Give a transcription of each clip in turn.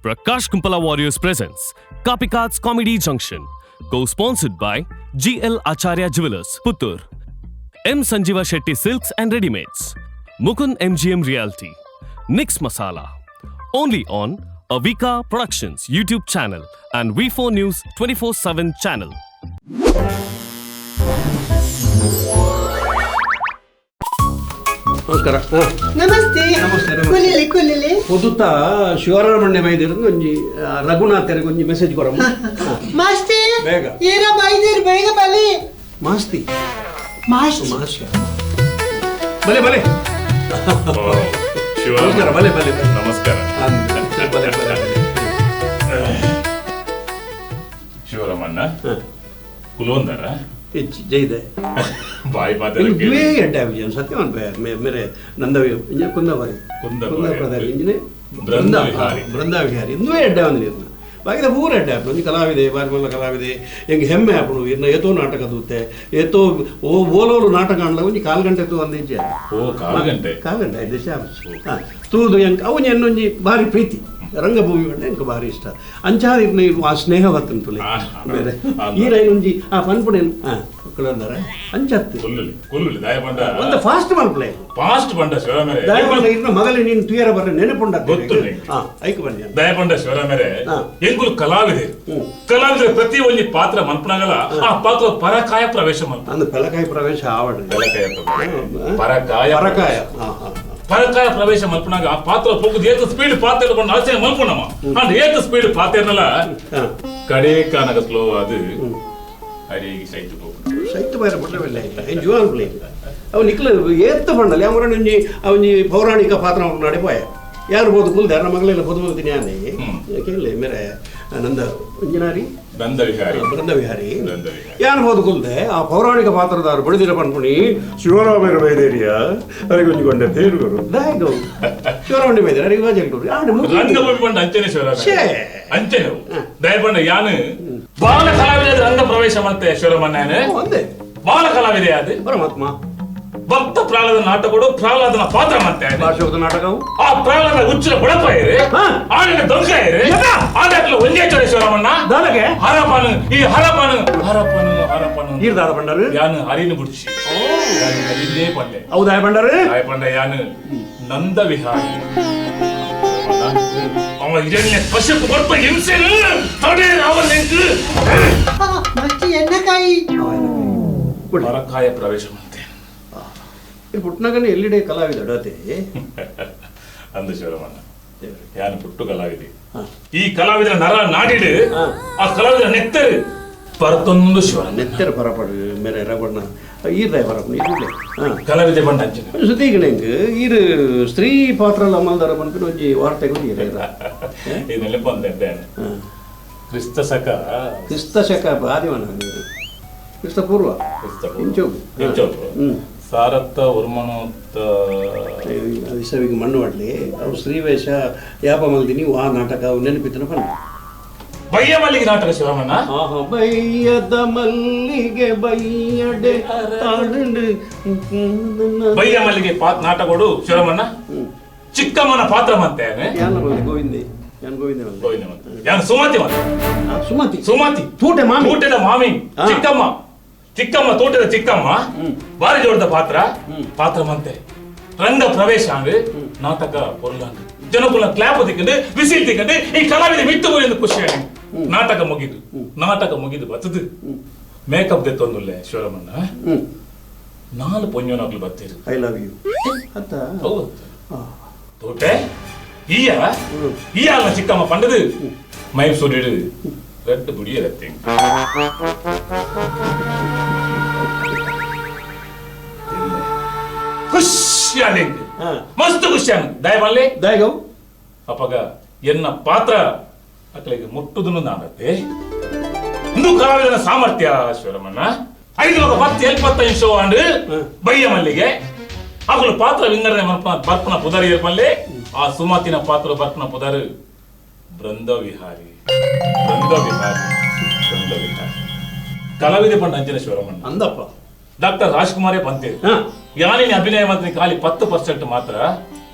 Prakash Kumpala Warriors presents Kapikad's Comedy Junction, co-sponsored by GL Acharya Jewelers, Puttur, M. Sanjeeva Shetty Silks and Readymates, Mukund MGM Realty, Nix Masala, only on Avika Productions YouTube channel and V4 News 24/7 channel. ನಮಸ್ಕಾರ. ಹಾಂ. ನಮಸ್ತೆ. ನಮಸ್ತೆ, ನಮಸ್ತೆ. ಕುಲಿಲಿ ಕುಲಿಲಿ. ಪೊದುತ ಶಿವರಾಮಣ್ಣ ಬೈದಿರೋದು ಒಂಜಿ ರಘುನಾಥರಿಗೆ ಒಂಜಿ message Koramma. Masti. ಬೇಗ. ಏರ ಬೈದಿರ್, ಬೇಗ ಬಲಿ. ಮಾಸ್ತಿ. ಮಾಸ್ತಿ. ಮಾಸ್ತಿ, ಬಲೆ ಬಲೆ. ಶಿವ. ನಮಸ್ಕಾರ, ಬಲೆ ಬಲೆ ಬಲೆ. ನಮಸ್ಕಾರ. ಬಲೆ ಬಲೆ ಬಲೆ. ಶಿವರಾಮಣ್ಣ. ಹಾಂ. ಕುಲೋಂದರ. ಹೆಚ್ಚು ಜೈದೆ. ಬಾಯಿ ಮಾತೆಲ್ಲ ಇಲ್ಲಿ ಕೇಳಿ. ದ್ವೇ ಎಡ್ಡೆ ಆವಿಜನ್ ಸತ್ಯವನ್ ಮೇರೆ ನಂದವಿ ಇಂಜ ಕುಂದವಾರಿ. ಕುಂದವಾರಿ. ಕುಂದ ಪ್ರಧಾನಿ ಇಂಜಿನೆ. ಬೃಂದ ವಿಹಾರಿ. ಬೃಂದ ವಿಹಾರಿ ಇಂದುವೇ ಎಡ್ಡೆ ಒಂದು ಬಾಕಿದ ಪೂರ ಎಡ್ಡೆ ಆಪುಂಡು. ಒಂಜಿ ಕಲಾವಿದೆ, ಬಾರಿ ಮಲ್ಲ ಕಲಾವಿದೆ. ಎಂಕ್ ಹೆಮ್ಮೆ ಆಪುಂಡು. ಇರ್ನ ಏತೋ ನಾಟಕ ತೂತೆ, ಏತೋ ಓ ಓಲೋಲು ನಾಟಕ ಆಂಡ್ಲ ಒಂಜಿ ಕಾಲ್ ಗಂಟೆ ತೂ ಅಂದಿಜ್ಜೆ. ಓ, ಕಾಲು ಗಂಟೆ. ಕಾಲ್ ಗಂಟೆ ಐದು ದೇಶ ಹಾಂ ತೂದು ಎಂಕ್ ಅವು ಎನ್ನೊಂಜಿ ಭಾರಿ ಪ್ರೀತಿ. ರಂಗಭೂಮಿ ಪಂಡ ಎಂಕ್ ಭಾರಿ ಇಷ್ಟ. ಅಂಚಾದ ಇರ್ನ ಇರು ಆ ಸ್ನೇಹ ಬತ್ತುಂಟುಲೆ. ಬೇರೆ ಈರೈನ್ ಒಂಜಿ ಆ ಪನ್ಪುಣೆನ್ ಹಾಂ ಕುಲಂದರ ಅಂಚತ್ತು. ಕೊಲ್ಲುಲಿ ಕೊಲ್ಲುಲಿ ದಾಯ ಬಂಡ. ಒಂದು ಫಾಸ್ಟ್ ಮಲ್ಪಲೆ. ಫಾಸ್ಟ್ ಬಂಡ ಶಿವರಾಮರೆ. ದಯಪಂಡ ಇರ್ನ ಮಗಲೇ ನೀನು ತುಯರ ಬರ್ರೆ ನೆನಪುಂಡ. ಗೊತ್ತು ನಿಂಗೆ. ಹಾಂ, ಐಕ್ ಬನ್ನಿ. ದಯ ಬಂಡ ಶಿವರಾಮರೆ. ಎಂಕುಲು ಕಲಾವಿದೆ. ಕಲಾವಿದರ ಪ್ರತಿ ಒಂಜಿ ಪಾತ್ರ ಮನ್ಪುನಾಗಲ ಆ ಪಾತ್ರ ಪರಕಾಯ ಪ್ರವೇಶ ಮಲ್ಪ. ಅಂದು ಪೆಲಕಾಯಿ ಪ್ರವೇಶ ಆವಡ. ಪರಕಾಯ ಪ್ರವೇಶ. ಪರಕಾಯ. ಪರಕಾಯ, ಹಾಂ ಹಾಂ. ಪರಕಾಯ ಪ್ರವೇಶ ಮಲ್ಪುನಾಗ ಆ ಪಾತ್ರ ಪೋಗುದು ಏತ್ ಸ್ಪೀಡ್ ಪಾತ್ರ ಹಿಡ್ಕೊಂಡು ಆಚೆ ಮಲ್ಪುನಮ ಅಂಡ್ ಏತ್ ಸ್ಪೀಡ್ ಪಾತ್ರ ಇರ್ನಲ ಕಡೆ ಕಾನಗ ಸ್ಲೋ ಅದು ಅರಿಗೆ ಸೈತು ಹೋಗುದು. ಶೈತ್ಯ ಬೈರ ಪುಟ್ಟವಿಲ್ಲ ಇಲ್ಲ ಏನು ಜೀವನ ಪ್ಲೇ ಇಲ್ಲ. ಅವು ನಿಕ್ಲ ಏತ್ತ ಪಂಡಲಿ ಅವರ ಒಂಜಿ ಅವನಿ ಪೌರಾಣಿಕ ಪಾತ್ರ ನಡೆ ಪೋಯ ಯಾರು ಬೋದು ಕುಲ್ದೆ ಯಾರ ಮಗಳೆಲ್ಲ ಪೊದು ಹೋಗ್ತೀನಿ ಯಾನೆ ಕೇಳಲೆ ಮೇರೆ ನಂದ ಒಂಜಿನಾರಿ. ನಂದ ವಿಹಾರಿ. ಬೃಂದ ವಿಹಾರಿ. ಬೃಂದ ವಿಹಾರಿ. ಯಾರು ಬೋದು ಕುಲ್ದೆ ಆ ಪೌರಾಣಿಕ ಪಾತ್ರದಾರು ಬಡಿದಿರ ಪನ್ಪುಣಿ ಶಿವರಾಮರ ಬೈದೇರಿಯ ಅರಿಗೆ ಒಂಜಿ ಕೊಂಡೆ ತೇರುಗರು ದಾಯಗು ಶಿವರಾಮಣ್ಣ ಬೈದೇರಿ ಅರಿಗೆ ವಾಜಲ್ ಕೊಡು ಆಂಡ ಮುಗಿದು. ರಂಗಭೂಮಿ ಬಂಡ ಅಂಚನೆ ಶಿವರಾಮ. ಛೇ. ಅಂಚನೆ ದಯಪಂಡ ಯಾನು ಬಾಲ ಕಲಾವಿದ ರಂಗ ಪ್ರವೇಶ ಮತ್ತೆ ಶಿವರಾಮಣ್ಣನ. ಒಂದೇ. ಬಾಲ ಕಲಾವಿದೆ ಅದು. ಪರಮಾತ್ಮ. ಭಕ್ತ ಪ್ರಹ್ಲಾದ ನಾಟಕಡು ಪ್ರಹ್ಲಾದನ ಪಾತ್ರ ಮತ್ತೆ. ಭಾಷೋಕ್ತ ನಾಟಕವು. ಆ ಪ್ರಹ್ಲಾದ ಹುಚ್ಚಿನ ಬಡಪಾಯಿರಿ. ಆಡಿನ ದೊಂಕಾಯಿರಿ. ಆಡಕ್ಲ ಒಂದೇ ಚೊರೆ ಶಿವರಾಮಣ್ಣ. ದಾಲಗೆ. ಹರಪನು ಈ ಹರಪನು ಹರಪನು ಹರಪನು. ಈರ್ದಾದ ಪಂಡರು. ಯಾನು ಹರಿನ ಬುಡ್ಚಿ ಯಾನು ಹರಿದೇ ಪಂಡೆ. ಹೌದಾ ಪಂಡರು. ಪಂಡ ಯಾನು ನಂದ ವಿಹಾರಿ ಅವ ಹಿರಣ್ಯ ಪಶುಕ್ ಬರ್ಪ ಹಿಂಸೆನು ತಡೆ ಅವನೆಂಕು. ಮಾಸ್ತಿ ಎಣ್ಣೆಕಾಯಿ. ಪರಕಾಯ ಪ್ರವೇಶ ಮಂತೆ. ಪುಟ್ನಗನ ಎಲ್ಲಿಡೆ ಕಲಾವಿದ ಅಡತೆ. ಅಂದು ಶಿವರಾಮಣ್ಣ ಯಾನು ಪುಟ್ಟು ಕಲಾವಿದೆ. ಈ ಕಲಾವಿದರ ನರ ನಾಡಿಡು ಆ ಕಲಾವಿದರ ನೆತ್ತರು ಪರತೊಂದು ಶಿವ. ನೆತ್ತರ ಪರಪಡು ಮೇರೆ ರಘುವಣ್ಣ ಈರ್ದಾಯ ಪರಪಡು ಇರ್ಲೆ ಹಾಂ. ಕಲಾವಿದೆ ಬಂಡ ಅಂಚಿನ. ಸುದ್ದಿಗಣೆಂಗ್ ಈರು ಸ್ತ್ರೀ ಪಾತ್ರ ಅಮಲ್ದಾರ ಪನ್ಪಿನ ಒಂಜಿ ವಾರ್ತೆ ಈರ ಇದನ್ನೆಲ್ಲ ಬಂದೆ ಕ್ರಿಸ್ತ ಶಕ. ಕ್ರಿಸ್ತ ಶಕ ಆದಿವನ ಕ್ರಿಸ್ತ ಪೂರ್ವ. ಕ್ರಿಸ್ತ ಇಂಚೋಗು. ಇಂಚೋಗು. ಸಾರತ್ತ ಒರ್ಮನೋತ್ತ. ಇಸವಿಗೆ ಮಣ್ಣು ಮಾಡಲಿ ಅವು ಸ್ತ್ರೀ ವೇಷ ಯಾಪ ಮಲ್ದಿನಿ ಆ ನಾಟಕ ಅವು ನೆನಪಿತ್ತನ ಪನ್ನ. ಬಯ್ಯ ಮಲ್ಲಿಗೆ ನಾಟಕ ಶಿವಮಣ್ಣ. ಆಹಾ ಬಯ್ಯದ ಮಲ್ಲಿಗೆ ಬಯ್ಯಡೆ ತಾಡುಂಡು. ಬಯ್ಯ ಮಲ್ಲಿಗೆ ಪಾತ್ ನಾಟಕಡು ಶಿವಮಣ್ಣ ಚಿಕ್ಕಮ್ಮನ ಪಾತ್ರ ಮಂತೆ. ಯಾನ ಮಲ್ದೆ ಗೋವಿಂದೆ ಯಾನ್ ಗೋವಿಂದೆ ಮಲ್ದೆ. ಗೋವಿಂದ ಮಂತೆ ಯಾನ್ ಸುಮತಿ ಮಂತೆ. ಸುಮತಿ. ಸುಮತಿ. ತೂಟೆ ಮಾಮಿ. ತೂಟದ ಮಾಮಿ. ಚಿಕ್ಕಮ್ಮ ಚಿಕ್ಕಮ್ಮ ತೋಟದ ಚಿಕ್ಕಮ್ಮ ಬಾರಿ ಜೋಡದ ಪಾತ್ರ ಪಾತ್ರ ಮಂತೆ ರಂಗ ಪ್ರವೇಶ ಅಂದ್ರೆ ನಾಟಕ ಪೊರ್ಲಾಂಡ್ ಜನಕುಲ ಕ್ಲಾಪ್ ತಿಕ್ಕಂಡು ವಿಸಿಲ್ ತಿಕ್ಕಂಡು ಈ ಕಲಾವಿದ ಮಿತ್ತು ಎಂದು ಖುಷಿ ಆಗಿ ನಾಟಕ ಮುಗಿದು ನಾಟಕ ಮುಗಿದು ಬತ್ತದು ಮೇಕಪ್ ದೆತ್ತೊಂದುಲ್ಲೆ ಶಿವರಾಮಣ್ಣ. ನಾಲ್ ಪೊಂಜೋನಾಗ್ಲು ಬತ್ತೀರು. I love you ಅತ್ತ. ಹೌದು ತೋಟೆ ಈಯ ಈಯ ಅಲ್ಲ ಚಿಕ್ಕಮ್ಮ ಪಂಡದು ಮೈ ಸುಡಿಡು ರೆಡ್ ಬುಡಿಯ ರತ್ತಿ ಖುಷಿ ಮಸ್ತ್ ಖುಷಿ ದಯಬಲ್ಲೆ. ದಯಗೌ. ಅಪಗ ಎನ್ನ ಪಾತ್ರ ಅಕ್ಕಳಿಗೆ ಮುಟ್ಟುದನ್ನು ನಾನತ್ತೆ ಇಂದು ಕಲಾವಿದನ ಸಾಮರ್ಥ್ಯ ಶಿವರಾಮಣ್ಣ. ಐದು ಲೋಕ ಪತ್ತು ಎಲ್ಪತ್ತೈದು ಶೋ ಅಂಡ್ ಬಯ್ಯ ಮಲ್ಲಿಗೆ ಅಗಲು ಪಾತ್ರ ವಿಂಗಡಣೆ ಬರ್ಪನ ಪುದರಿ ಏರ್ಪಲ್ಲೆ ಆ ಸುಮತಿನ ಪಾತ್ರ ಬರ್ಪನ ಪುದರು ಬೃಂದ ವಿಹಾರಿ ಬೃಂದ ವಿಹಾರಿ ಬೃಂದ ವಿಹಾರಿ ಕಲಾವಿದ ಪಂಡ ಅಂಜನ ಶಿವರಾಮಣ್ಣ. ಅಂದಪ್ಪ. ಡಾಕ್ಟರ್ ರಾಜ್ಕುಮಾರೇ ಪಂತೇರು. ಯಾನಿನ ಅಭಿನಯ ಮಾತ್ರ ಖಾಲಿ 10% ಮಾತ್ರ.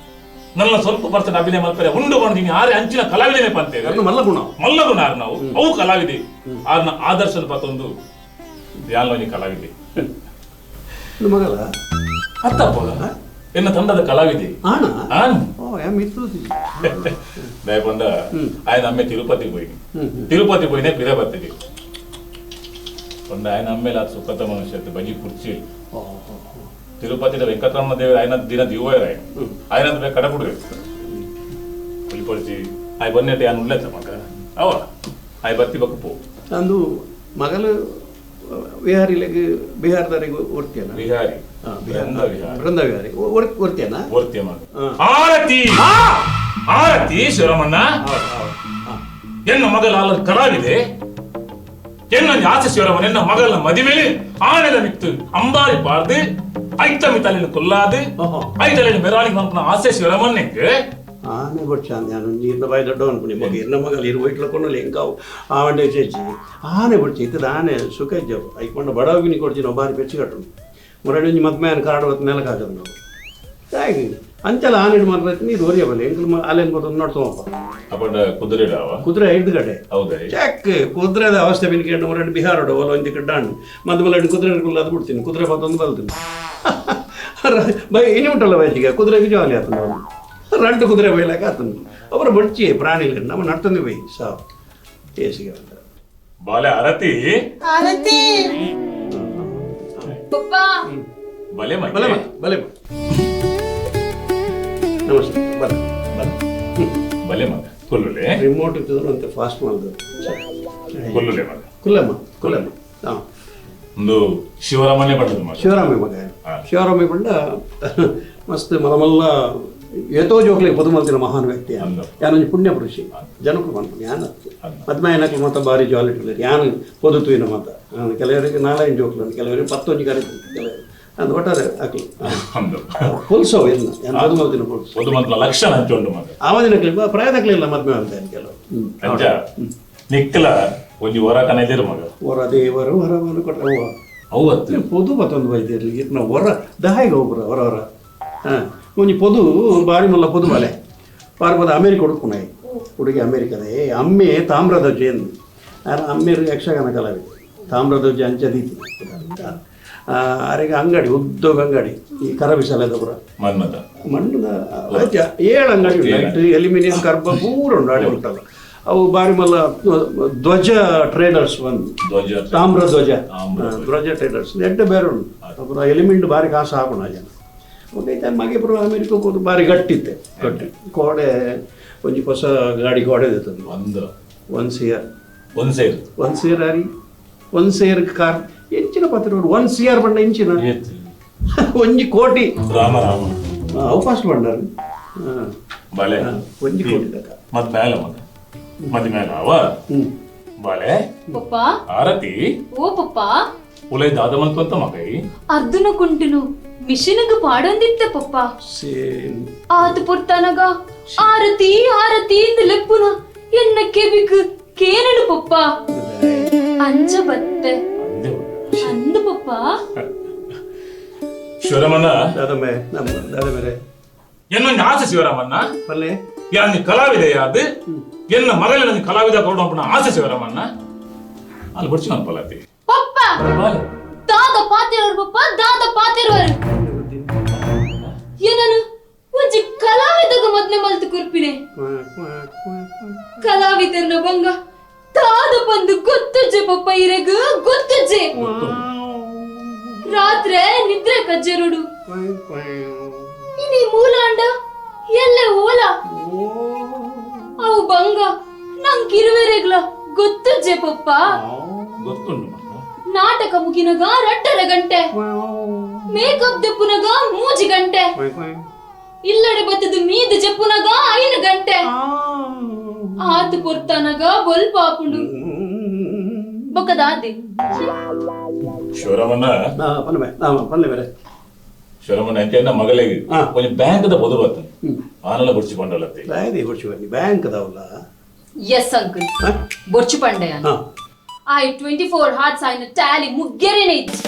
ನನ್ನ ಸ್ವಲ್ಪ ಪರ್ಸೆಂಟ್ ಅಭಿನಯ ಮಲ್ಪರೆ ಉಂಡು ಬಂದಿನಿ ಆರೆ ಅಂಚಿನ ಕಲಾವಿದನೆ ಪಂತೇವೆ ಮಲ್ಲಗುಣ ಮಲ್ಲಗುಣ ಆರ್ ನಾವು ಅವು ಕಲಾವಿದೆ ಆರ್ನ ಆದರ್ಶನ ಪತ್ತೊಂದು ಯಾನ್ಲೋನಿ ಕಲಾವಿದೆ ಮಗಲ ಅತ್ತಪ್ಪ ಎನ್ನ ತಂಡದ ಕಲಾವಿದೆ ಆನ್ ದಯಪಂಡ ఆయన అమ్మే ತಿರುಪತಿ పోయి ತಿರುಪತಿ పోయినే ಪಿರ ಬರ್ತದೆ ಒಂದು ఆయన ಅಮ್ಮೇಲೆ ಅದು ಸುಖದ ಮನುಷ್ಯ ಬಜಿ ಕುರ್ಚಿ ತಿರುಪತಿ ವೆಂಕಟರಮಣ ದೇವರು ఆయన ದಿನ ದಿವ್ವರ ఆయన ಕಡಪುಡು ಪೊಲಿಪೊಡಿಸಿ ಆಯ್ ಬನ್ನೆಟ್ಟೆ ಯಾನು ಉಳ್ಳತ್ತ ಮಗ ಅವ ಆಯ್ ಬತ್ತಿ ಬಕ್ಕ ಪೋ ಅಂದು ಮಗಲು ಬಿಹಾರಿಲೆಗ್ ಬಿಹಾರದವರೆಗೆ ಓರ್ತಿಯನ ಬಿಹಾರಿ ಬೃಂದ ವಿಹಾರಿ ಓರ್ತಿಯನ ಓರ್ತಿಯ ಮಗ ಆರತಿ ಆರತಿ ಶಿವರಾಮಣ್ಣ ಎನ್ನ ಮಗಲ ಅಲ್ಲ ಕಲಾವಿದೆ ಎನ್ನ ಆಸೆ ಶಿವರಾಮಣ್ಣ ಎನ್ನ ಮಗಲ ಮದುವೆಲಿ ಆನೆಲ ಮಿತ್ತು ಅಂಬಾರಿ ಪಾರ್ದು ಐತ ಮಿತ್ತಲಿನ ಕೊಲ್ಲಾದು ಐತಲಿನ ಮೆರಾಣಿಗೆ ಮನ್ಪುನ ಆಸೆ ಶಿವರಾಮಣ್ಣಗೆ ಆನೆ ಬೊಚ್ಚ ನಾನು ನೀರಿನ ಬಾಯಿ ದೊಡ್ಡ ಅನ್ಕೊಂಡು ಮಗ ಇರ್ನ ಮಗಲ್ ಇರು ವೈಟ್ಲ ಕೊನ್ನಲಿ ಎಂಕಾವು ಆವಂಡೆ ಚೇಚಿ ಆನೆ ಬೊಚ್ಚಿ ಇತ್ತದ ಆನೆ ಸುಖ ಇಜ್ಜವು ಐಕೊಂಡ ಬಡವಿನಿ ಕೊಡ್ತೀನಿ ನಾವು ಬಾರಿ ಪೆಚ್ಚು ಕಟ್ಟು ಮುರಡಿ ಒಂಜಿ ಮದ್ಮೆ ಕಾಡು ಹೊತ್ತು ನೆಲಕ್ಕೆ ಹಾಕೋದು ನಾವು ಹಾಗೆ ಅಂಚಲ ಆನೆಡ್ ಮಾತ್ರ ನೀರು ಒರಿಯಬಲ್ಲ ಎಂಕಲ್ ಅಲ್ಲೇನು ಗೊತ್ತೊಂದು ನೋಡ್ತೋಪ್ಪ ಅಪ್ಪಂಡ ಕುದುರೆ ಕುದುರೆ ಐದು ಗಡೆ ಹೌದಾ ಚೆಕ್ ಕುದುರೆದ ಅವಸ್ಥೆ ಬಿನ್ಕೊಂಡು ಮುರಡಿ ಬಿಹಾರೋಡು ಒಲ ಒಂಜಿ ಕಡ್ಡಾಣ್ ಮದ್ಮಲ ಕುದುರೆ ಅದು ಬಿಡ್ತೀನಿ ಕುದುರೆ ಬತ್ತೊಂದು ಬಲ್ತೀನಿ ಬೈ ಇನಿ ಉಂಟಲ್ಲ ಬೈಜಿಗೆ ಕುದುರೆ ಜಾಲಿ ಆತನ ರಂಟು ಕುದುರೆ ಬೈಲಾಕ ಆತನು ಅವರ ಬಡ್ಚಿ ಪ್ರಾಣಿలు ನಮ್ಮ ನಡ್ತಂದು ಬೈ ಸಾವು ಏಸಿಗೆ ಅಂತ ಬಾಲೆ ಆರತಿ ಆರತಿ ಪಪ್ಪ ಬಲೆ ಬಲೆ ಬಲೆ ನಮಸ್ತೆ ಬಲೆ ಬಲೆ ಬಲೆ ಮಗ ಕೊಲ್ಲುಲೆ ರಿಮೋಟ್ ಇತ್ತಿದ್ರು ಅಂತ ಫಾಸ್ಟ್ ಮಾಡಿದ್ರು ಕೊಲ್ಲುಲೆ ಮಗ ಕುಲ್ಲಮ್ಮ ಕುಲ್ಲಮ್ಮ ಹಾಂ ಒಂದು ಶಿವರಾಮನೇ ಬಂಡದ ಮಗ ಶಿವರಾಮಿ ಮಗ ಶಿವರಾಮಿ ಬಂಡ ಮಸ್ತ್ ಮಲಮಲ್ಲ ಏತೋ ಜೋಕ್ಲಿ ಪದುಮಲ್ತಿನ ಮಹಾನ್ ವ್ಯಕ್ತಿ ಯಾನೊಂಜಿ ಪುಣ್ಯ ಪುರುಷಿ ಜನಕ್ಕೂ ಮನ್ಪುನಿ ಯಾನ್ ಮದ್ಮಾಯನಕ್ಲು ಮಾತ ಬಾರಿ ಜಾಲಿ ಇಟ್ಕೊಳ್ಳಿ ಯಾನ್ ಪೊದುತುವಿನ ಮಾತ ಕೆಲವರಿಗೆ ನಾಲೈನ್ ಜೋಕ್ಲು ಕೆಲವರಿಗೆ ಪತ್ತೊಂಜಿ ಕರೆ ಕೆಲವರು ಅದು ಒಟ್ಟಾರೆ ಹಾಕ್ಲಿ ಪೊಲ್ಸೋ ಎಲ್ಲ ಯಾನ್ ಪೊದುಮಲ್ತಿನ ಪೊಲ್ಸು ಪೊದುಮಲ್ತಿನ ಲಕ್ಷಣ ಅಂಚುಂಡು ಮಗ ಆವದಿನಕ್ಲಿ ಪ್ರಾಯದಕ್ಲಿಲ್ಲ ಮದ್ಮೆ ಅಂತ ಕೆಲವು ಅಂಚ ನಿಕ್ಕಲ ಒಂಜಿ ವರ ಕನೈದಿರು ಮಗ ವರ ದೇವರು ವರವನ್ನು ಕೊಟ್ಟ ಅವತ್ತು ಪೊದು ಮತ್ತೊಂದು ಬೈದಿರಲಿ ಇರ್ನ ವರ ದಾಯಿಗೆ ಒಬ್ಬರ ಹೊರ ಹೊರ ಹಾಂ ಒಂಜಿ ಪೊದು ಬಾರಿ ಮಲ್ಲ ಪೊದು ಮಲೆ ಬಾರಿ ಮಲ್ಲ ಅಮೇರಿಕ ಹುಡುಕುನಾಯಿ ಹುಡುಗಿ ಅಮೇರಿಕದ ಏ ಅಮ್ಮೆ ತಾಮ್ರಧ್ವಜ ಎಂದು ಅಮ್ಮೇರು ಯಕ್ಷಗಾನ ಕಲಾವಿದೆ ತಾಮ್ರಧ್ವಜ ಅಂಚದೀತಿ ಅರೆಗೆ ಅಂಗಡಿ ಉದ್ದೋಗ ಅಂಗಡಿ ಈ ಕರಬಿಸಲದ ಪುರ ಮನ್ಮದ ಮಣ್ಣದ ಏಳು ಅಂಗಡಿ ಉಂಟು ಅಲ್ಯೂಮಿನಿಯಂ ಕರ್ಬ ಪೂರ ಉಂಟು ಅಡೆ ಉಂಟಲ್ಲ ಅವು ಬಾರಿ ಮಲ್ಲ ಧ್ವಜ ಟ್ರೇಡರ್ಸ್ ಒಂದು ತಾಮ್ರ ಧ್ವಜ ಧ್ವಜ ಟ್ರೇಡರ್ಸ್ ಎಡ್ಡೆ ಬೇರೆ ಉಂಟು ಅಪುರ ಎಲಿಮೆಂಟ್ ಬಾರಿ ಕಾಸು ಹಾಕೋಣ ಜನ ಒಂದೈತೆ ಮಗೆ ಪುರ ಅಮೇರಿಕಕ್ಕೆ ಹೋದ ಬಾರಿ ಗಟ್ಟಿತ್ತೆ ಗಟ್ಟಿ ಕೋಡೆ ಒಂಜಿ ಹೊಸ ಗಾಡಿ ಗೋಡೆ ತಂದು ಒಂದು ಒನ್ ಸಿಯರ್ ಒಂದು ಸೇರ್ ಒನ್ ಸಿಯರ್ ಆರಿ ಒನ್ ಸೇರ್ ಕಾರ್ ಎಂಚಿನ ಪತ್ರ ಒನ್ ಸಿಯರ್ ಬಂಡ ಇಂಚಿನ ಒಂಜಿ ಕೋಟಿ ರಾಮ ರಾಮ ಅವು ಫಾಸ್ಟ್ ಬಂಡಾರ ಬಾಲೆ ಒಂಜಿ ಕೋಟಿ ತಕ ಮತ್ ಮೇಲ ಮಗ ಮತ್ ಮೇಲ ಅವ ಬಾಲೆ ಪಪ್ಪ ಆರತಿ ಓ ಪಪ್ಪ ಉಲೈ ದಾದ ಮಲ್ಕೊಂತ ಮಗೈ ಅರ್ಧನ ಕುಂಟುನು ಮಿಷಿನ್ಗ್ ಪಾಡೊಂದಿತ್ತೆ ಪಪ್ಪ ಸೇನ್ ಆತ ಪೊರ್ತನಗ ಆರತಿ ಆರತಿ ಇಂದ ಲೆಪ್ಪುನ ಎನ್ನ ಕೆಬಿಕ್ ಕೇನಡು ಪಪ್ಪ ಅಂಜ ಬತ್ತೆ ಅಂದ ಪಪ್ಪ ಶಿವರಾಮಣ್ಣ ದಾದಮೆ ನಮ್ಮ ದಾದಮೇರೆ ಎನ್ನೊಂದು ಆಸೆ ಶಿವರಾಮಣ್ಣ ಪಲ್ಲೆ ಯಾನ್ ಕಲಾವಿದೆ ಯಾದು ಎನ್ನ ಮಗಲಿನ ಕಲಾವಿದ ಕೊಡೋಣ ಆಸೆ ಶಿವರಾಮಣ್ಣ ಅಲ್ಲಿ ಬಡ್ಚಿ ಅನ್ಪಲತಿ ಪಪ್ಪ ದಾದ ಪಾತಿರೋರು ಪಪ್ಪ ದಾದ ಪಾತಿರೋರು ಏನನು ಒಂಜಿ ಕಲಾವಿದಗ ಮೊದ್ಲೆ ಮಲ್ತು ಕುರ್ಪಿನೆ ಕಲಾವಿದರ್ನ ಬಂಗ ತಾದ ಬಂದು ಗೊತ್ತುಜ್ಜೆ ಪಪ್ಪ ಇರೆಗ್ ಗೊತ್ತುಜ್ಜೆ ರಾತ್ರೆ ನಿದ್ರೆ ಕಜ್ಜೆರುಡು ಇನಿ ಮೂಲಾಂಡ ಎಲ್ಲೆ ಓಲ ಅವು ಬಂಗ ನಂಗ್ ಇರುವೆರೆಗ್ಲ ಗೊತ್ತುಜ್ಜೆ ಪಪ್ಪ ಗೊತ್ತುಂಡು ನಾಟಕ ಮುಗಿನಗ 2.5 ಗಂಟೆ ಮೇಕಪ್ ದೆಪ್ಪುನಗ 3 ಗಂಟೆ ಇಲ್ಲಡೆ ಬತ್ತದು ಮೀದ ಜಪ್ಪುನಗ 5 ಗಂಟೆ ಆತು ಪೊರ್ತನಗ ಬೊಲ್ಪ ಆಪುಂಡು ಬೊಕ್ಕದಾದಿ ಶಿವರಾಮಣ್ಣ ಪಲ್ಲೆ ಶಿವರಾಮಣ್ಣ ಅಂತ ಮಗಳಿಗೆ ಒಂಜಿ ಬ್ಯಾಂಕ್ ದ ಬೊದು ಬರ್ತದೆ ಆನಲ ಬುಡ್ಚಿ ಪಂಡಲತ್ತೆ ಬುಡ್ಚಿ ಬನ್ನಿ ಬ್ಯಾಂಕ್ ದವಲ್ಲ ಎಸ್ ಅಂಕಲ್ ಬೊರ್ಚು ಪಂಡೆ ಆಯ್ 24 ಹಾರ್ಟ್ಸ್ ಆಯ್ನ ಟ್ಯಾಲಿ ಮುಗ್ಗೆರೇನೆ ಇಜ್ಜಿ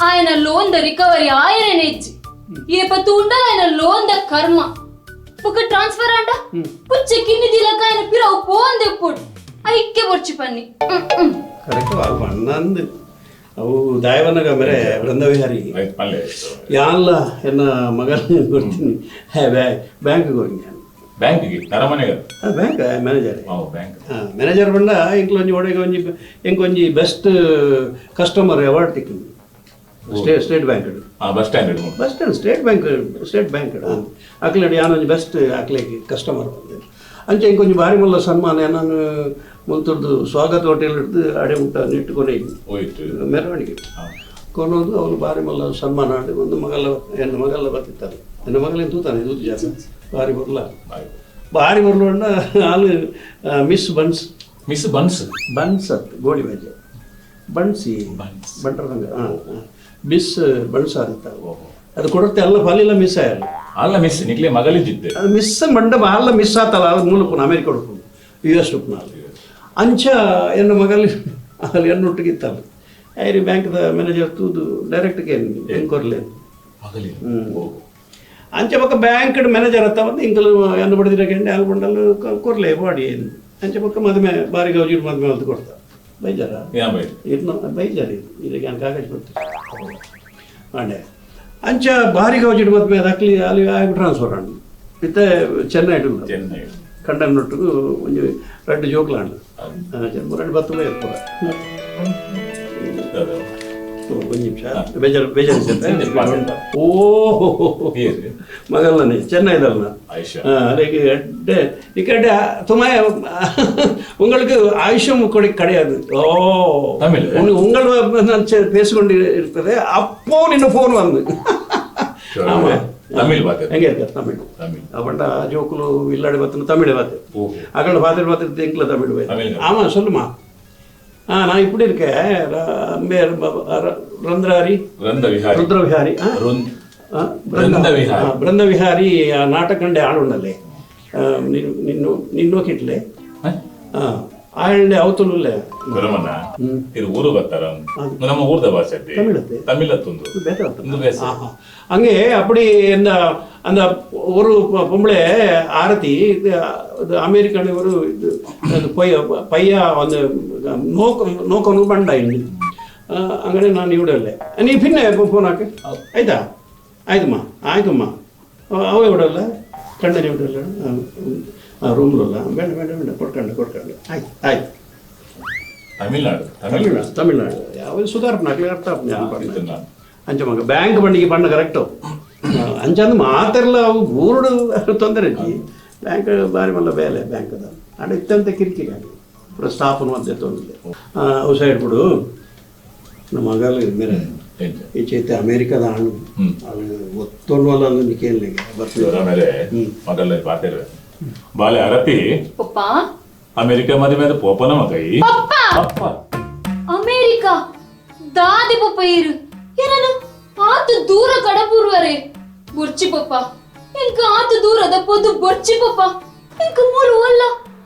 ಆಯನ loan the recovery ಆಯರೇನೆ ಇಜ್ಜಿ ಏಪತ್ತು ಉಂಡಲ ಲೋನ್ the ಕರ್ಮ ಬೊಕ ಟ್ರಾನ್ಸ್ಫರ್ ಆಂಡ ಪುಚ್ಚೆ ಕಿನ್ನಿ ದಿಲಕ ಆಯನ ಪಿರವು ಪೋಂದೆ ಪೊಡು ಐಕ್ಕೆ ಬೊರ್ಚಿ ಪನ್ನಿ. ಕರೆಕ್ಟ್ ಅವು ಅಣ್ಣಂದು ಅವು ದಾಯವನಗ ಮೇರೆ ವೃಂದವಿಹಾರಿ ಯಾನ್ಲ ಎನ್ನ ಮಗನ ಕೊಡ್ತೀನಿ ಬ್ಯಾಂಕ್ಗೆ ಹೋಗಿ ನಾನು ಬ್ಯಾಂಕ್ಗೆ ಅರಮನೆಗೆ bank manager bank manager ಬಂಡ ಇಂಕ್ಲೊಂಜಿ ಒಡೆಗೆ ಒಂಜಿ ಇಂಕೊಂಜಿ best customer award ತಿಕ್ಕಿಂದು state bank bus stand bus stand state bank state bank ಅಕ್ಲೆಡ್ ಯಾನೊಂಜಿ best ಅಕ್ಲೆಗ್ customer ಬಂದೆ ಅಂಚೆ ಇಂಕೊಂಜಿ ಭಾರಿ ಮುಲ್ಲ ಸನ್ಮಾನ ನಾನು ಮುಲ್ತುರ್ದು ಸ್ವಾಗತ ಹೋಟೆಲ್ ಹಿಡ್ದು ಅಡೆ ಊಟ ಇಟ್ಟುಕೊನೆ ಹೋಯ್ತು ಮೆರವಣಿಗೆ ಕೊನೋದು ಅವನು ಭಾರಿ ಮಲ್ಲ ಸನ್ಮಾನ ಆಡಿ ಒಂದು ಮಗಲ ಹೆಣ್ಣು ಮಗಲ್ಲ ಬರ್ತಿತ್ತಾರೆ ಹೆಣ್ಣು ಮಗಲೇನು ತೂತಾನೆ ತೂತು ಜಾತ ಭಾರಿ ಬರ್ಲ ಭಾರಿ ಬರ್ಲು ಅಣ್ಣ ಹಾಲು miss buns miss buns buns ಅತ್ ಗೋಳಿ ಬಜೆ ಬನ್ಸಿ ಬಂಟರಂಗ ಹಾಂ ಮಿಸ್ ಬನ್ಸ್ ಆದಿತ್ತ ಅದು ಕೊಡುತ್ತೆ ಅಲ್ಲ ಫಲಿಲ್ಲ ಮಿಸ್ ಆಯಲ್ಲ ಅಲ್ಲ ಮಿಸ್ ನಿಕ್ಲೆ ಮಗಲಿದ್ದಿದ್ದೆ ಅದು ಮಿಸ್ ಮಂಡ ಅಲ್ಲ ಮಿಸ್ ಆತಲ್ಲ ಅದು ಮೂಲಕ ಅಮೇರಿಕ ಉಡುಪು ಯು ಎಸ್ ಉಪ್ಪುನ ಅಂಚ ಎನ್ನ ಮಗಲಿ ಅಲ್ಲಿ ಎಣ್ಣೊಟ್ಟಿಗಿತ್ತಲ್ಲ ಐರಿ ಬ್ಯಾಂಕ್ದ ಮ್ಯಾನೇಜರ್ ತೂದು ಡೈರೆಕ್ಟ್ಗೆ ಏನು ಕೊರ್ಲೆ ಮಗಲಿ ಅಂಚೆ ಪಕ್ಕ ಬ್ಯಾಂಕ್ ಮ್ಯಾನೇಜರ್ ಅತ್ತ ಬಂದು ಇಂಕಲು ಎನ್ನು ಬಡಿದಿರ ಗೆಂಡೆ ಅಲ್ಲಿ ಬಂಡಲು ಕೊರ್ಲೆ ಬಾಡಿ ಅಂಚೆ ಪಕ್ಕ ಮದುವೆ ಬಾರಿ ಗೌಜಿ ಮದುವೆ ಅಂತ ಕೊಡ್ತಾ ಬೈಜಾರ ಇನ್ನು ಬೈಜಾರ ಇದು ಇದಕ್ಕೆ ನಾನು ಕಾಗಜ್ ಕೊಡ್ತೀನಿ ಅಂಡೆ ಅಂಚ ಬಾರಿ ಗೌಜಿಡ್ ಮದುವೆ ಅದು ಅಲ್ಲಿ ಆಗಿ ಟ್ರಾನ್ಸ್ಫರ್ ಅಂಡು ಇತ್ತೆ ಚೆನ್ನೈ ಚೆನ್ನೈ ಕಂಡನ್ನೊಟ್ಟಿಗೂ ಒಂಜಿ ರಡ್ಡು ಜೋಕ್ಲಾಂಡ್ ರಡ್ಡು ಬತ್ತು ಪೂರ ಒಂದು ನಿಮಿಷ ಬೇಜಾರು ಬೇಜಾರು ಓಹೋ ಮಗಲ್ಲನೆ ಚೆನ್ನೈದಲ್ಲ அதுக்கு எட்டு இக்கட்டு துமாய உங்களுக்கு ஆயுஷம் கிடையாது. ஓ தமிழ் உங்கள் நான் பேசிக்கொண்டு இருக்கிறது அப்போ நின்ன ஃபோன் வந்து ஆமா தமிழ் பாத்து எங்க இருக்கார் தமிழ் தமிழ் அப்பண்டா ஜோக்குலு இல்லாடி பார்த்து தமிழை பார்த்து அகண்ட பார்த்துட்டு பார்த்துட்டு எங்களை தமிழ் ஆமா சொல்லுமா. நான் இப்படி இருக்கேன் ರಂದ್ರಾರಿ ರುದ್ರವಿಹಾರಿ ಬೃಂದವಿಹಾರಿ ನಾಟಕಂಡೆ ಆಳುಂಡಲ್ಲೇ ನಿನ್ನೋಕಿಟ್ಲೆ ಆಳಂಡೆ ಅವತುಲ್ಲೇ ಇದು ಊರು ಬರ್ತಾರ ನಮ್ಮ ಊರ್ದ ಭಾಷೆ தமிழ் ಹಂಗೆ அப்படி இந்த அந்த ஒரு பொம்பளை ஆரத்தி அமெரிக்கான ஒரு பைய அந்த நோக்கம் நோக்கம் ಬಂಡ ಇಲ್ಲಿ ಹಂಗಾರೆ ನಾನು ಇವಿಡಲ್ಲೇ ನೀ ಪಿನ್ನೆ ಫೋನ್ ಹಾಕಿ ಆಯ್ತಾ ಆಯ್ತಮ್ಮ ಆಯ್ತಮ್ಮ ಅವ ಇವಿಡಲ್ಲ ಕಂಡನೆ ಇವಿಡಲ್ಲ ರೂಮ್ಲಲ್ಲ ಬೇಡ ಬೇಡ ಬೇಡ ಕೊಡ್ಕಂಡು ಕೊಡ್ಕಂಡು ಆಯ್ತು ಆಯ್ತು. ತಮಿಳ್ನಾಡು ತಮಿಳ್ನಾಡು ತಮಿಳ್ನಾಡು ಯಾವ ಸುಧಾರಣೆ ಆಗಲಿ ಅರ್ಥ ಅಂಚ ಮಗ ಬ್ಯಾಂಕ್ ಬಂಡಿಗೆ ಬಣ್ಣ ಕರೆಕ್ಟು ಅಂಚಂದು ಮಾತೆಲ್ಲ ಅವು ಊರುಡು ತೊಂದರೆ ಇಜ್ಜಿ ಬ್ಯಾಂಕ್ ಬಾರಿ ಮಲ್ಲ ಬೇಲೆ ಬ್ಯಾಂಕ್ದ ಅಂಡ ಇತ್ತಂತ ಕಿರಿಕಿರಿ ಆಗಿ ಪೂರ ಸ್ಟಾಫ್ನು ಅಂತೆ ತೊಂದರೆ ಅವು ಸೈಡ್ ಬಿಡು. ನಮ್ಮ ಮಗಲು ಮೇರೆ ಈಚೆ ಅಮೇರಿಕಾದ ಹಣ್ಣು ಒತ್ತೊಂಡು ಅಲ್ಲ ಅಂದ್ರೆ ನಿಕೇನ್ಲಿಗೆ ಬರ್ತದೆ. ಆಮೇಲೆ ಮೊದಲ ಪಾತೆರ್ ಬಾಲೆ ಅರತಿ ಪಪ್ಪ ಅಮೆರಿಕ ಮದುವೆ ಪೋಪನ ಮಗೈ ಪಪ್ಪ ಪಪ್ಪ ಅಮೇರಿಕಾ ದಾದಿ ಪಪ್ಪ ಇರು ಏನನು ಆತು ದೂರ ಕಡಪೂರ್ವರೆ ಬೊರ್ಚಿ ಪಪ್ಪ ಇಂಕ ಆತು ದೂರದ ಪೊದು ಬೊರ್ಚಿ ಪಪ್ಪ ಇಂಕ ಮೂರು ಅಲ್ಲ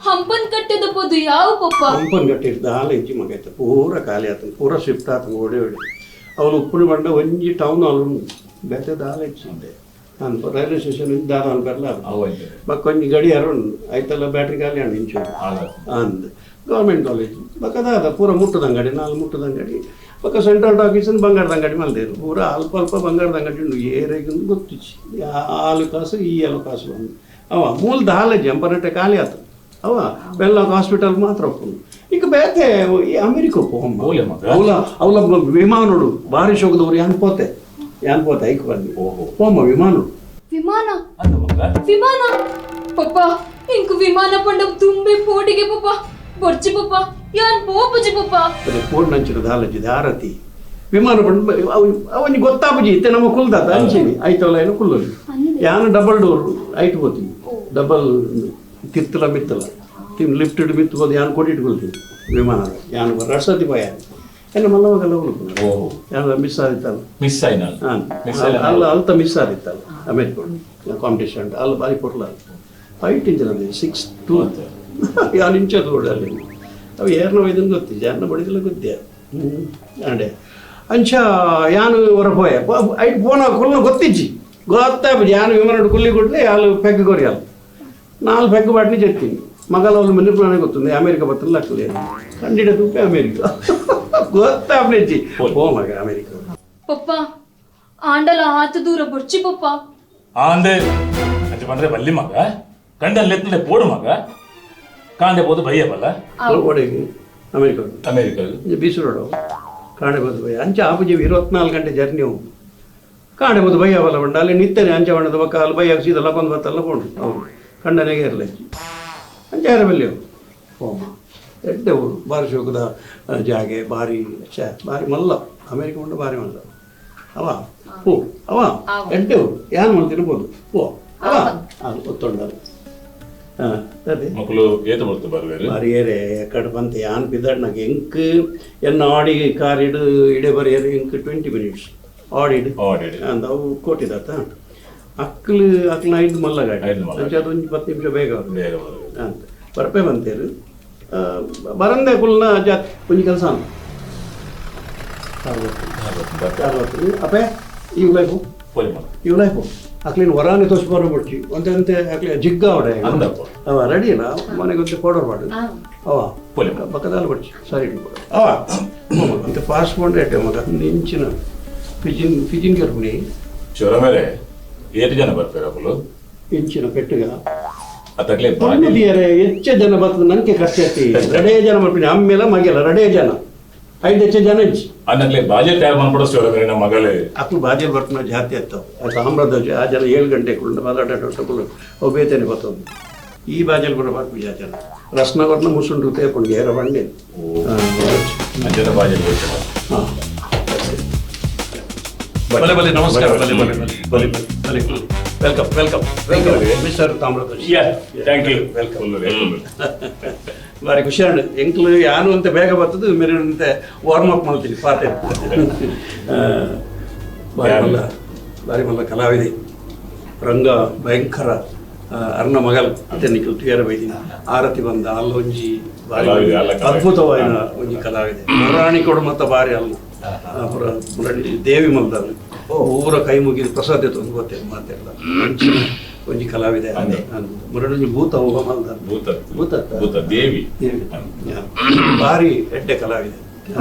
ಹಂಪನ್ ಕಟ್ಟೆದ ಪೊದು ಯಾವ ಪಪ್ಪ ಹಂಪನ್ ಕಟ್ಟಿರ್ದ ಹಾಲು ಇಜ್ಜಿ ಮಗೈತೆ ಪೂರ ಖಾಲಿ ಆತನ ಪೂರ ಶಿಫ್ಟ್ ಆತನ ಓಡಿ ಓಡಿ ಅವನು ಉಪ್ಪುನ ಬಂಡ ಒಂಜಿ ಟೌನ್ ಹಾಲು ಬೇತೆದ ಹಾಲು ಇಚ್ಚಿದ್ದೆ ನಾನು ರೈಲ್ವೆ ಸ್ಟೇಷನ್ ದಾದ ಬರಲ ಬಕ್ಕ ಒಂಜಿ ಗಡಿಯಾರ ಉಂಡು ಐತಲ್ಲ ಬ್ಯಾಟ್ರಿ ಖಾಲಿ ಅಂಡು ಇಂಚು ಅಂದ್ ಗೌರ್ಮೆಂಟ್ ಕಾಲೇಜ್ ಬಕ್ಕದ ಪೂರ ಮುಟ್ಟದ ಅಂಗಡಿ ನಾಲ್ ಮುಟ್ಟದ ಅಂಗಡಿ ಪಕ್ಕ ಸೆಂಟ್ರಲ್ ಟಾಕೀಸ್ ಬಂಗಾರದ ಅಂಗಡಿ ಮಲ್ದೇರು ಪೂರ ಅಲ್ಪ ಅಲ್ಪ ಬಂಗಾರದ ಅಂಗಡಿ ಉಂಡು ಏರೆಗೆ ಗೊತ್ತಿಚ್ಚಿ ಆಲು ಕಾಸು ಈ ಆಲು ಕಾಸು ಬಂದು ಅವ ಮೂಲದ ಹಾಲೆ ಜಂಪನಟ್ಟೆ ಖಾಲಿ ಆತು ಅವ ಬೆಲ್ಲಾಕ್ ಹಾಸ್ಪಿಟಲ್ ಮಾತ್ರ ಒಪ್ಪುಂಡು ಈಗ ಬೇತೆ ಈ ಅಮೆರಿಕ ಅವಲ ಅವಲ ವಿಮಾನೋಡು ಬಾರಿ ಶೋಕದವ್ರು ಯಾನ್ ಪೋತೆ ಯಾನ್ ಪೋತೆ ಐಕ್ ಬಂದು ಹೋಮ್ಮ ವಿಮಾನೋಡು ವಿಮಾನ ವಿಮಾನ ಪಪ್ಪ ಇಂಕು ವಿಮಾನ ಪಂಡ ತುಂಬೆ ಪೋಟಿಗೆ ಪಪ್ಪ ಬೊರ್ಚಿ ಪಪ್ಪ ಯಾನ್ ಪೋಪುಜಿ ಪಪ್ಪ ಅದೇ ಪೋಡ್ ನಂಚಿನ ದಾಲಜ್ಜಿದೆ ಆರತಿ ವಿಮಾನ ಪಂಡ ಅವನಿಗೆ ಗೊತ್ತಾಪುಜಿ ಇತ್ತೆ ನಮ್ಮ ಕುಲ್ದಾತ ಅಂಚಿನಿ ಐತಲ್ಲ ಏನೋ ಕುಲ್ಲೋಲಿ ಯಾನು double door height ಹೋಗ್ತೀನಿ ಡಬಲ್ ತಿತ್ತಲ ಮಿತ್ತಲ ತಿನ್ ಲಿಫ್ಟೆಡ್ ಮಿತ್ತು ಹೋದ್ ಯಾನು ಕೊಟ್ಟಿಟ್ಕೊಳ್ತೀನಿ ವಿಮಾನ ಯಾನು ರಸತಿ ಪೋಯ ಎಲ್ಲ ಮಲ್ಲವಾಗೆಲ್ಲ ಉಳ್ಕೊಂಡು ಯಾರು ಮಿಸ್ ಆದಿತ್ತಲ್ಲ ಮಿಸ್ ಆಯ್ನ ಹಾಂ ಅಲ್ಲ ಅಲ್ತ ಮಿಸ್ ಆದಿತ್ತಲ್ಲ ಅಮೇರಿಕ ಕಾಂಪಿಟೇಷನ್ ಅಲ್ಲಿ ಬಾರಿ ಕೊಡ್ಲ 5 ಇಂಚಿನ 6'2 ಯಾನು ಇಂಚದು ಅಲ್ಲಿ ಅವು ಏರ್ನ ಒಯ್ದನ್ ಗೊತ್ತಿದ್ದೆ ಯಾರನ್ನ ಬಡಿದಿಲ್ಲ ಗೊತ್ತಿದ್ದೆ ಅಂಡೆ ಅಂಚ ಯಾನು ಹೊರ ಪೋಯ ಐಟ್ ಪೋನ ಕೊಲ್ಲ ಗೊತ್ತಿಜ್ಜಿ ಗೊತ್ತಾಪ ಯಾನು ವಿಮಾನ ಕುಲ್ಲಿ ಕೊಟ್ಲೆ ಯಾಳು ಪೆಗ್ ಕೊರಿಯಾಲ ನಾಲ್ ಪೆಗ್ ಬಾಟ್ನಿ చెప్పింది ಮಗಲ వాళ్ళు ಮನೆ ಗೊತ್ತುಂది ಅಮೇರಿಕ ಬತ್ತಲ್ಲ ಅಕ್ಕಲೇ ಕಂಡಿಡ ತೂಪೆ ಅಮೇರಿಕ ಗೊತ್ತಾಪ್ನೆಜ್ಜಿ ಓ ಮಗ ಅಮೇರಿಕ. ಪಪ್ಪ ಆಂಡಲ ಆತ ದೂರ ಬೊರ್ಚಿ ಪಪ್ಪ. ಆಂದೆ ಅಂಚ ಪಂಡ್ರೆ ಬಲ್ಲಿ ಮಗ ಕಂಡನ್ ಲೆತ್ತಲೆ ಪೋಡು ಮಗ ಕಾಂಡೆ ಪೋದು ಬಯ್ಯ ಬಲ್ಲ ಒಡೆಗೆ ಅಮೇರಿಕ ಅಮೇರಿಕ ಬೀಸುರೋಡು ಕಾಣೆ ಬೋದು ಭಯ ಅಂಚ ಆಪುಜಿ 24 ಗಂಟೆ ಜರ್ನಿ ಹೋಗು ಕಾಣೆ ಬೋದು ಭಯ ಬಲ್ಲ ಬಂಡ ಅಲ್ಲಿ ನಿತ್ತನೆ ಅಂಚ ಬಣ್ಣದ ಬಕ್ಕ ಅಲ್ಲಿ ಭಯ ಸೀದಾ ಲಕೊಂದು ಬತ್ತಲ್ಲ ಪೋಂಡು ಅವು ಕಂಡನೆಗೆ ಇರಲಿ ಅಂಚ ಯಾರ ಬಲ್ಲಿ ಹೋಮ ಎಡ್ಡೆ ಊರು ಬಾರಿ ಶೋಕದ ಜಾಗೆ ಬಾರಿ ಛೆ ಬಾರಿ ಮಲ್ಲ ಅಮೇರಿಕ ಉಂಡು ಬಾರಿ ಮಲ್ಲ ಅವ ಹೂ ಅವ ಎಡ್ಡೆ ಊರು ಯಾನ್ ಮಾಡ್ತಿರ್ಬೋದು ಓ ಅವ ಅದು ಗೊತ್ತುಂಡದು. ಹಾಂ ಅದೇ ಮಕ್ಕಳು ಏತು ಬರ್ತು ಬರ್ವೇರು ಬಾರಿ ಏರೆ ಎಕ್ಕಡ ಬಂತೆ ಯಾನ್ ಬಿದ್ದಾಡ್ నాకు ಎಂಕ್ ಎನ್ನ ಆಡಿ ಕಾರಿಡು ಇಡೆ ಬರಿಯರು ಎಂಕ್ 20 ಮಿನಿಟ್ಸ್ ಆಡಿಡ್ ಆಡಿಡ್. ಅಂದ್ ಅವು ಕೋಟಿದಾತ ಅಕ್ಲು ಅಕ್ಲ 5 ಮಲ್ಲ ಗಾಡಿ ಐದು ಮಲ್ಲ ಅಂಚ ಅದೊಂದು 10 ನಿಮಿಷ ಬೇಗ ಬರ್ತದೆ. ಬೇಗ ಬರ್ವೇರು. ಅಂತ ಬರ್ಪೆ ಬಂತೇರು ಬರಂದೆ ಕುಲ್ನ ಜಾತ್ ಒಂಜಿ ಕೆಲಸ ಅಪ್ಪೆ ಇವ್ ಲೈಫು ಪೋಲಿ ಮಗ ಇವ್ ಲೈಫು ಅಕ್ಲಿನ ವರಾನೆ ತೋಸ್ ಬರೋ ಬಿಡ್ಚಿ ಒಂತೆ ಅಂತೆ ಅಕ್ಲಿ ಜಿಗ್ಗ ಅವಡೆ ಅಂದಪ್ಪ. ಅವ ರೆಡಿ ಇಲ್ಲ ಮನೆಗೆ ಒಂತೆ ಪೌಡರ್ ಮಾಡು ಅವ ಪೋಲಿ ಪಕ್ಕದಲ್ಲಿ ಬಿಡ್ಚಿ ಸರಿ ಅವ ಅಂತೆ ಪಾಸ್ಪೋರ್ಟ್ ಎಟ್ಟೆ ಮಗ ನಿಂಚಿನ ಫಿಜಿನ್ ಫಿಜಿನ್ ಗರ್ಭಿಣಿ ಶಿವರ ಮೇಲೆ ಏತು ಜನ ಬರ್ತಾರೆ ಅಕ್ಕಲು ಇಂಚಿನ ಪೆಟ್ಟುಗ ಅತ್ತಕ್ಲೆ ಪೊಣ್ಣುದಿಯರೆ ಹೆಚ್ಚ ಜನ ಬರ್ತದೆ ನನಗೆ ಖರ್ಚು ರಡೇ ಜನ ಬರ್ತೀನಿ ಅಮ್ಮೆಲ್ಲ ಮಗೆಲ್ಲ ರಡೇ ಜನ ಐದು ಹೆಚ್ಚ ಜನ ಇಚ್ಚಿ ಅನ್ನಕ್ಲೆ ಬಾಜೆ ತಯಾರು ಮಾಡ್ಬಿಡೋ ಶಿವರ ಮೇಲೆ ನಮ್ಮ ಮಗಳೇ ಅಕ್ಲು ಬಾಜೆ ಬರ್ತನ ಜಾತಿ ಅತ್ತವು ಸಾಮ್ರಾಜ್ಯ ಆ ಜನ 7 ಗಂಟೆ ಕುಳ್ಳ ಬಾಲಾಟ ಕುಳ್ಳು ಅವು ಬೇತೇನೆ ಬರ್ತದೆ ಈ ಬಾಜಲ್ ಕೂಡ ಬರ್ಪು ಆ ಜನ ರಸ್ನಗರ್ನ ಮುಸುಂಡು ತೇಪುಂಡು ಏರ ಬಂಡೆ. ಜನ ಬಾಜೆ ಹಾಂ ಬಲೆ ಬಲೆ ನಮಸ್ಕಾರ ಬಲೆ ಬಲೆ ಬಲೆ ಬಲೆ ಬಲೆ welcome welcome welcome mister Tamradhwaj. Thank you welcome. ಬಾರಿ ಖುಷಿ ಆಂಡ್ ಎಂಕ್ಲು ಯಾನು ಅಂತ ಬೇಗ ಬರ್ತದೆ ಮೇರೆ ಅಂತ ವಾರ್ಮ್ ಅಪ್ ಮಾಡ್ತೀನಿ ಪಾತೆ. ಬಾರಿ ಮಲ್ಲ ಬಾರಿ ಮಲ್ಲ ಕಲಾವಿದೆ ರಂಗ ಭಯಂಕರ ಅರ್ಣ ಮಗಲ್ ಅಂತ ನಿಖಿಲ್ ತುಯರ ಬೈದಿನ ಆರತಿ ಬಂದ ಅಲ್ಲೊಂಜಿ ಬಾರಿ ಕಲಾವಿದೆ, ಅಲ್ಲ ಕಲಾವಿದೆ. ಅದ್ಭುತವಾದ ಒಂಜಿ ಕಲಾವಿದೆ ಮುರಾಣಿ ಕೊಡು ಮತ್ತ ಬಾರಿ ಅಲ್ಲ ಪುರ ಮುರಣಿ ದೇವಿ ಮಲ್ದಾನು ಊರ ಕೈ ಮುಗಿದು ಪ್ರಸಾದ ತಂದು ಗೊತ್ತೇನು ಮಾತೆಲ್ಲ ಒಂಜಿ ಕಲಾವಿದೆ ಮುರಳಿ ಭೂತ ಹೋಗ ಮಲ್ದಾನು ಭೂತ ಭೂತ ಭೂತ ದೇವಿ ದೇವಿ ಬಾರಿ ಎಡ್ಡೆ ಕಲಾವಿದೆ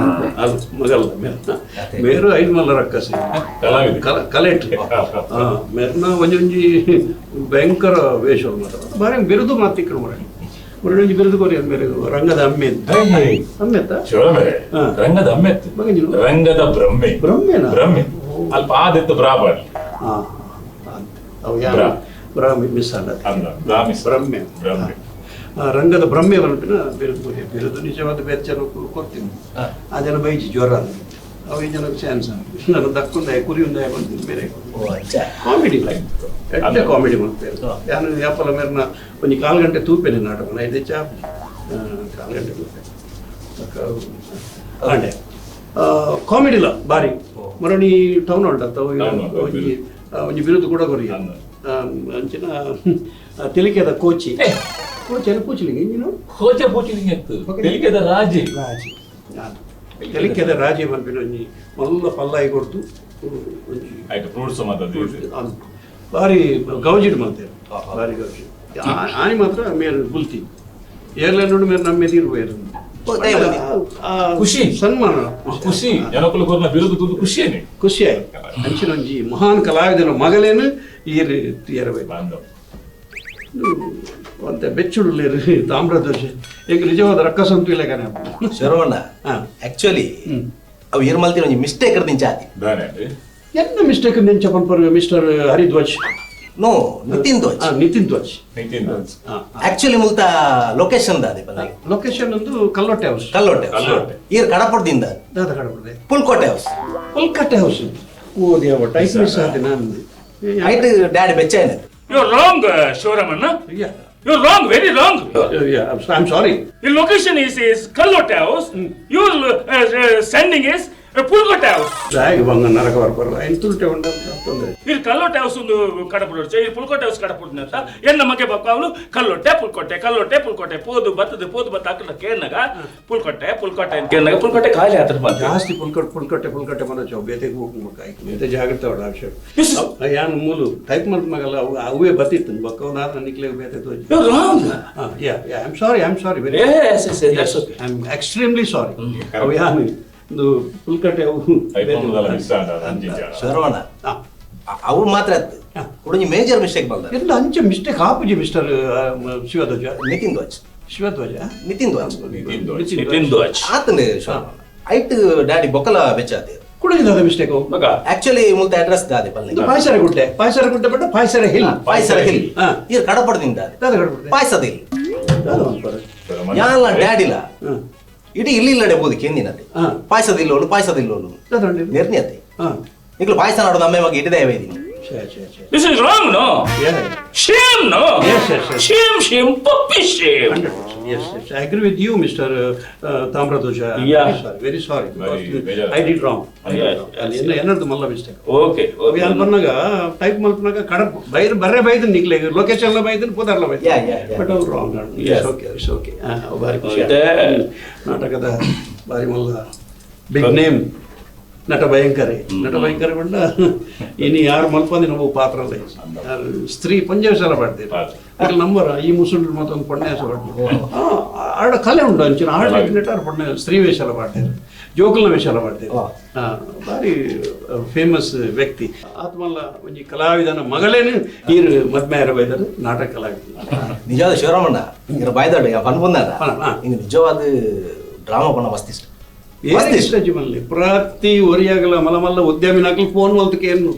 ಅದು ಮಗಲ್ಲ ಮೇರು ಐದು ಮಲ್ಲ ರಕ್ಕಸಿ ಕಲಾವಿದೆ ಕಲೆಟ್ ಮೆರ್ನ ಒಂಜಿ ಒಂಜಿ ಭಯಂಕರ ವೇಷ ಮಾತ್ರ ಬಾರಿ ಬಿರುದು ಮಾತಿಕ್ಕಳು ಮುರಳಿ ಮುರಳಿ ಒಂಜಿ ಬಿರುದು ಕೊರಿ ಮೇರೆ ರಂಗದ ಅಮ್ಮೆ ಅಂತ ಅಮ್ಮೆತ್ತ ಶಿವರ ಮೇಲೆ ಹಾ. ರಂಗದ ಅಮ್ಮೆತ್ತು ಮಗಂಜಿನು? ರಂಗದ ಬ್ರಹ್ಮೆ ಬ್ರಹ್ಮೆನಾ? ಬ್ರಹ್ಮೆ ಅಲ್ಪ ಆದಿತ್ತು ಬ್ರಾಬರ್ ಹಾ ಅವು ಯಾರು ಬ್ರಾಹ್ಮಿ ಮಿಸ್ ಅಲ್ಲ ಅಲ್ಲ ಬ್ರಾಹ್ಮಿ ಬ್ರಹ್ಮೆ ಬ್ರಹ್ಮೆ ಆ ರಂಗದ ಬ್ರಹ್ಮೆ ಬಂದ್ಬಿಟ್ಟು ಬಿರುದು ಕೊರಿ ಬಿರುದು ನಿಜವಾದ ಬೇರೆ ಜನ ಕೊಡ್ತೀನಿ ಆ ಜನ ಬೈಜಿ ಜ್ವರ ಅವು ಈ ಜನಕ್ಕೆ ಚಾನ್ಸ್ ನಾನು ದಕ್ಕೊಂದೆ ಕುರಿ ಒಂದೇ ಬಂತೀನಿ ಬೇರೆ ಕಾಮಿಡಿ ಎಡ್ಡೆ ಕಾಮಿಡಿ ಮಾಡ್ತೇವೆ ನಾನು ಯಾಪಲ ಮೇರ್ನ ಒಂಜಿ ಕಾಲು ಗಂಟೆ ತೂಪೇನೆ ನಾಟಕ ಐದು ಚಾಪ್ ಕಾಲು ಗಂಟೆ ತೂಪೆ ಅಂಡೆ ಕಾಮಿಡಿಲ ಬಾರಿ ಮರಣಿ ಟೌನ್ ಉಂಟತ್ತ ಒಂಜಿ ಒಂಜಿ ಬಿರುದು ಕೂಡ ಕೊರಿ ಅಂಚಿನ ತೆಲಿಕೆದ ಕೋಚಿ ಕೋಚಿ ಎಲ್ಲ ಪೂಚಲಿಂಗ ಇಂಜಿನ ಕೋಚೆ ಪೂಚಲಿಂಗ ಇತ್ತು ತೆಲಿಕೆದ ರಾಜಿ ರಾಜಿ ತೆಲಿಕೆದ ರಾಜಿ ಪನ್ಪಿನ ಒಂಜಿ ಮಲ್ಲ ಪಲ್ಲಾಯಿ ಕೊಡ್ತು ಒಂಜಿ ಆಯ್ತು ಫ್ರೂಟ್ಸ್ ಮಾತಾಡ್ತೀವಿ ಬಾರಿ ಗೌಜಿಡ್ ಮಾಡ್ತೇವೆ ಬಾರಿ ಗೌಜಿ ಆನಿ ಮಾತ್ರ ಮೇರೆ ಬುಲ್ತಿ ಏರ್ಲೈನ್ ನೋಡಿ ಮೇರೆ ನಮ್ಮ ಎದಿರು ಪೋಯರು ಖುಷಿ. ಸನ್ಮಾನ ಖುಷಿ ಜನಕುಲು ಕೊರ್ನ ಬಿರುದು ತುದು ಖುಷಿಯೇನೆ ಖುಷಿ ಆಯ್ತು ಅಂಚಿನ ಒಂಜಿ ಮಹಾನ್ ಕಲಾವಿದನ ಮಗಲೇನು ಈರು ಎರಬೇಕು ಬಾಂಧವ ಒಂತೆ ಬೆಚ್ಚುಡುಲೇರು ತಾಮ್ರಧ್ವಜ ಈಗ ನಿಜವಾದ ರಕ್ಕಸಂತು ಇಲ್ಲ ಕಣೆ ಶರವಣ ಹಾ. ಆಕ್ಚುಲಿ ಅವು ಏರ್ ಮಲ್ತಿನ ಒಂಜಿ ಮಿಸ್ಟೇಕ್ ದಿಂಚಾತಿ ದಾನೆ ಎನ್ನ ಮಿಸ್ಟೇಕ್ ನೆಂಚ ಪನ್ಪರ್ mister Haridhwaj no Nitin Dhwaj Nitin Dhwaj Nitin Dhwaj actually ಮುಲ್ತ ಲೊಕೇಶನ್ ದಾದೆ ಪಂದ ಲೊಕೇಶನ್ ಒಂದು ಕಲ್ಲೊಟ್ಟೆ ಹೌಸ್ ಕಲ್ಲೊಟ್ಟೆ ಕಲ್ಲೊಟ್ಟೆ. ಈರ್ ಕಡಪುರದಿಂದ ದಾದ ಕಡಪುರದೆ ಪುಲ್ಕೋಟೆ ಹೌಸ್ ಪುಲ್ಕಟ್ಟೆ ಹೌಸ್ ಓ ದೇವ ಟೈಪ್ ಮಿಸ್ ಆದೆ ನಾನು ಐಟ್ ಡ್ಯಾಡಿ ಬೆಚ್ಚ ಏನ you are wrong Shivaramanna you are wrong very wrong I am sorry The location is Kallotte house. You sending is ಪುಲ್ಕೊಟ್ಟೆ house. ದಾಯಗೆ ಬಂಗ ನರಕ ಬರ್ಬಾರ್ದು ಐನ್ ತುಲ್ಟೆ ಉಂಡ ತೊಂದರೆ. ಇಲ್ಲಿ ಕಲ್ಲೊಟ್ಟೆ ಹೌಸ್ ಒಂದು ಕಡಪುಡು, ಈ ಪುಲ್ಕೊಟ್ಟೆ ಹೌಸ್ ಕಡಪುಡ್ನ ಅಂತ ಎನ್ನ ಮಗೆ ಬಕ್ಕವಳು ಕಲ್ಲೊಟ್ಟೆ ಪುಲ್ಕೊಟ್ಟೆ ಕಲ್ಲೊಟ್ಟೆ ಪುಲ್ಕೊಟ್ಟೆ ಪೋದು ಬತ್ತದ ಪೋದು ಬತ್ತ ಹಾಕಲ ಕೇರ್ನಾಗ ಪುಲ್ಕೊಟ್ಟೆ ಪುಲ್ಕೊಟ್ಟೆ ಅಂತ ಕೇರ್ನಾಗ ಪುಲ್ಕೊಟ್ಟೆ ಖಾಲಿ ಆತರ ಬಂತ. ಜಾಸ್ತಿ ಪುಲ್ಕಟ್ಟೆ ಪುಲ್ಕಟ್ಟೆ ಪುಲ್ಕಟ್ಟೆ ಮನೋಜ್ ಬೇತೆಗೆ ಹೋಗ್ಬೇಕಾಯ್ತು, ಬೇತೆ ಜಾಗ್ರತೆ ಅವಡ ಅವಶ್ಯ. ಯಾನ್ ಮೂಲು ಟೈಪ್ ಮಲ್ಪನಾಗಲ್ಲ ಅವು ಅವೇ ಬತ್ತಿತ್ತು ಬಕ್ಕವನಾದ ನಿಕ್ಲೆ ಬೇತೆ ತೋಜಿ. Wrong. Yeah yeah I am sorry, I am sorry, very Yes, yes, yes, that's okay. I am extremely sorry. ಅವು ಯಾನ್ ಒಂದು ಪುಲ್ಕಟ್ಟೆ ಅವು ಶರವಣ ಅವು ಮಾತ್ರ ಕುಡಂಜಿ ಮೇಜರ್ ಮಿಸ್ಟೇಕ್ ಬಂದ. ಎಲ್ಲ ಅಂಚೆ ಮಿಸ್ಟೇಕ್ ಆಪುಜಿ ಮಿಸ್ಟರ್ ಶಿವಧ್ವಜ. ನಿತಿನ್ ಧ್ವಜ್. ಶಿವಧ್ವಜ ನಿತಿನ್ ಧ್ವಜ್. ನಿತಿನ್ ಧ್ವಜ್ ಆತನೆ ಶರವಣ ಐಟ್ ಡ್ಯಾಡಿ ಬೊಕ್ಕಲ ಬೆಚ್ಚಾತೆ ಕುಡಂಜಿದಾದ ಮಿಸ್ಟೇಕ್ ಮಗ. ಆಕ್ಚುಲಿ ಮುಲ್ತ ಅಡ್ರೆಸ್ ದಾದೆ ಪಲ್ಲೆ ಇದು ಪಾಯ್ಸರ ಗುಡ್ಡೆ, ಪಾಯ್ಸರ ಗುಡ್ಡೆ ಬಟ್ ಪಾಯ್ಸರ ಹಿಲ್. ಪಾಯ್ಸರ ಹಿಲ್ ಇದು ಕಡಪಡದಿಂದ ಪಾಯ್ಸದ ಹಿಲ್ ಯಾಲ ಡ್ಯಾಡಿಲ ಇಡೀ ಇಲ್ಲಿ ಇಲ್ಲಡೆ ಬೋದು ಕೇಂದಿನತೆ ಪಾಯ್ಸದ ಇಲ್ಲೋಳು ಪಾಯ್ಸದ ಇಲ್ಲೋಳು ನಿರ್ಣಯತೆ ನಿಕ್ಲು ಪಾಯಸ ನಾಡೋದು ಅಮ್ಮೆ ಮಗ ಇಡದೆ ಇದೀನಿ. This is wrong, no? Yeah. Shame, no? Yes, yes, yes. Shame, shame, puppy shame. 100%. Yes, yes. I agree with you, Mr. Tamradhoja. Yeah. Very sorry, very sorry. Very I did wrong. ಏನದು ಮಲ್ಲ mistake. Okay. ಅವು ಅಲ್ಲಿ ಬಂದಾಗ type ಮಲ್ಪನಾಗ ಕಡಪ್ ಬೈರ್ ಬರ್ರೆ ಬೈದನ್ ನಿಕ್ಲೆ location ಎಲ್ಲ ಬೈದನ್ ಪೋದಾರ್ಲ ಬೈದನ್. But ಅವ್ರು wrong. It's okay, it's okay. ಭಾರಿ ಖುಷಿ. ನಾಟಕದ ಭಾರಿ ಮಲ್ಲ ಬಿಗ್ ನೇಮ್ ನಟ ಭಯಂಕರಿ. ನಟ ಭಯಂಕರ ಬಂಡ ಇನ್ನು ಯಾರು ಮಲ್ಪಂದಿ ನಾವು ಪಾತ್ರ ಅಲ್ಲ. ಯಾರು ಸ್ತ್ರೀ ಪಂಜಾಬ್ ಪಾಡ್ತೀರಿ ಅದ್ರ ನಂಬರ್ ಈ ಮುಸುಂಡ್ರು ಮತ್ತೊಂದು ಪೊಣ್ಣೆ ಪಾಡ್ತೀರಿ. ಆಡ ಕಲೆ ಉಂಟು ಅಂಚಿನ ಆಡ ಆರು ಪೊಣ್ಣೆ ಸ್ತ್ರೀ ವೇಷ ಎಲ್ಲ ಪಾಡ್ತೀರಿ, ಜೋಕುಲ್ನ ವೇಷ ಎಲ್ಲ ಪಾಡ್ತೀರಿ. ಭಾರಿ ಫೇಮಸ್ ವ್ಯಕ್ತಿ. ಆತ್ಮಲ್ಲ ಒಂಜಿ ಕಲಾವಿದನ ಮಗಳೇನು ಈರು ಮದ್ಮೆಯರ ಬೈದರು ನಾಟಕ ಕಲಾವಿದ. ನಿಜವಾದ ಶಿವರಾಮಣ್ಣ ಇರ ಬಾಯ್ದಾಡು ಪನ್ಪುಂದಾರ ಹಿಂಗೆ ನಿಜವಾದ ಡ್ರಾಮಾ ಪಣ್ಣ ಮಸ್ತ್ ಇಷ್ಟ ಇಷ್ಟ ಜೀವನಲ್ಲಿ ಪ್ರತಿ ಒರಿಯಾಗಲ ಮಲ ಮಲ್ಲ ಉದ್ಯಮಿನಾಗ್ಲಿ ಫೋನ್ ಮಲ್ತಕ್ಕೆ ಏನು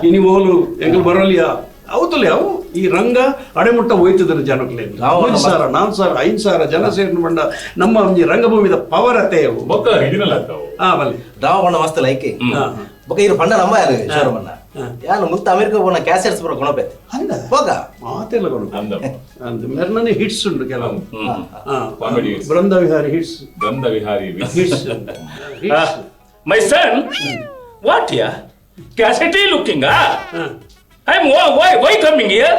ಇನಿ ಓಲು ಎಂಗಲ್ ಬರೋಲಿಯಾ ಅವತ್ತಲ್ಲ ಅವು ಈ ರಂಗ ಅಡೆಮುಟ್ಟ ಹೋಯ್ತದ ಜನಕ್ಲೆ. 3 ಸಾವಿರ 4 ಸಾವಿರ 5 ಸಾವಿರ ಜನ ಸೇರಿನ ಬಂಡ ನಮ್ಮ ಈ ರಂಗಭೂಮಿದ ಪವರ್ ಅತ್ತೆ ಅವು. ಡ್ರಾಮಾ ಬಣ್ಣ ಮಸ್ತ್ ಲೈಕ್ ಬೊಕ್ಕ ಇರು ಪಂಡ ನಮ್ಮ ಯಾರು ಶಿವರಾಮಣ್ಣ ಯಾನು ಮುಲ್ತ ಅಮೆರಿಕ ಹೋಗೋಣ ಕ್ಯಾಸೆಟ್ಸ್ ಬರೋ ಕೊಣಪೈತೆ ಹೋಗ ಮಾತೆಲ್ಲ ಕೊಣ ಅಂದ್ ಮೆರ್ನನೆ ಹಿಟ್ಸ್ ಉಂಟು ಕೆಲವು. Brinda Vihari hits, Brinda Vihari hits. My son what yeah cassette looking I am why why coming here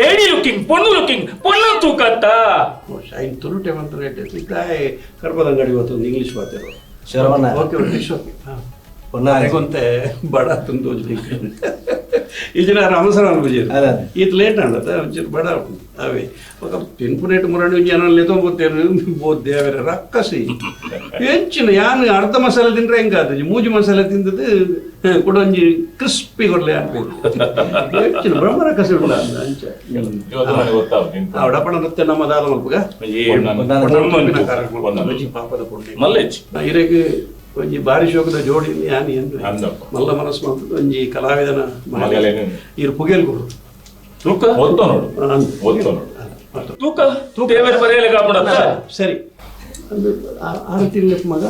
lady looking ಪೊಣ್ಣು ಲುಕಿಂಗ್ ಪೊಣ್ಣು ತೂಕತ್ತ ಐನ್ ತುರುಟೆ ಮಂತ್ರ ರೇಟ್ ಕರ್ಬದ ಅಂಗಡಿ ಹೊತ್ತು ಒಂದು ಇಂಗ್ಲಿಷ್ ಮಾತಾಡೋ ಶರವಣ. Okay okay okay. ಅರೆಗೊಂತೆ ಬಡ ತುಂದು ಈ ಜನ ರಾಮಸರ ಅನ್ಬುಜಿ ಈತ ಲೇಟ್ ಅಂಡದ ಒಂಚೂರು ಬಡ ಅವೇ ఒక ತಿನ್ಪುನೇಟ್ ಮುರಣಿ ಒಂಜಿ ಜನ ಲೆತೊಂಬತ್ತೇರು ಬೋದ್ದೆ ಅವರ ರಕ್ಕಸಿ ಹೆಚ್ಚಿನ ಯಾನ್ ಅರ್ಧ ಮಸಾಲೆ ತಿಂದ್ರೆ ಹೆಂಗಾದ ಮೂಜಿ ಮಸಾಲೆ ತಿಂದದ್ದು ಕೂಡ ಒಂಜಿ ಕ್ರಿಸ್ಪಿ ಕೊಡ್ಲೆ ಅನ್ಬೇಕು ಹೆಚ್ಚಿನ ಬ್ರಹ್ಮ ರಕ್ಕಸಿ ಉಂಡ ಅಂಚ ಅವಡಪಣ ನೃತ್ಯ ನಮ್ಮ ದಾದ ಮಲ್ಪುಗ ಪಾಪದ ಪುಣ್ಯ ಮಲ್ಲೇಜ್ ಇರೆಗ್ ಒಂಜಿ ಬಾರಿ ಶೋಕದ ಜೋಡಿ ಯಾನಿ ಎಂದು ಮಲ್ಲ ಮನಸ್ಸು ಮಾಡ್ತದೆ ಒಂಜಿ ಕಲಾವಿದನ ಇರು ಪುಗೆಲ್ ಕೊಡು ತೂಕ ತೂಕ ದೇವರ ಬರೆಯಲೆ ಕಾಪಡತ್ತ ಸರಿ ಆರತಿ ಮಗ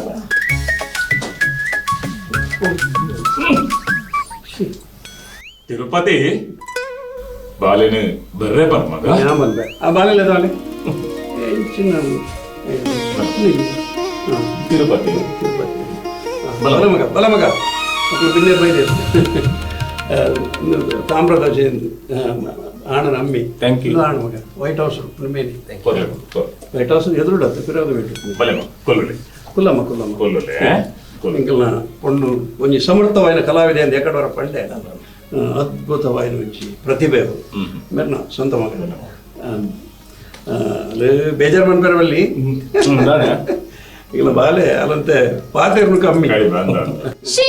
ತಿರುಪತಿ ಬಾಲೆನು ಬರ್ರೆ ಬರ್ ಮಗ ಬಂದೆ ಆ ಬಾಲೆಲ್ಲ ಬಾಲೆ ಚಿನ್ನ ತಿರುಪತಿ ತಿರುಪತಿ ಬಲಮಗ ಬಲಮಗ ಬಿನ್ನೆ ಬೈದೆ ತಾಮ್ರದ ಜಯಂತಿ ಆಣನ ಅಮ್ಮಿ thank you ಆಣ ಮಗ ವೈಟ್ ಹೌಸ್ ಮೇನಿ ವೈಟ್ ಹೌಸ್ ಎದುರುಡತ್ತೆ ಪಿರೋದು ಬಿಟ್ಟು ಕುಲ್ಲಮ್ಮ ಕುಲ್ಲಮ್ಮ ಇಂಕಲ್ನ ಪೊಣ್ಣು ಒಂಜಿ ಸಮರ್ಥವಾಯಿನ ಕಲಾವಿದೆ ಅಂತ ಎಕಡವರ ಪಂಡೆ ಅದ್ಭುತವಾಯಿನ ಒಂಜಿ ಪ್ರತಿಭೆ ಮೆರ್ನ ಸ್ವಂತ ಮಗ ಅಲ್ಲಿ ಬೇಜಾರು ಮನ್ಪೆರವಲ್ಲಿ ಇಲ್ಲ ಬಾಲೆ ಅಲ್ಲಂತೆ ಪಾತೇರ್ನು ಕಮ್ಮಿ she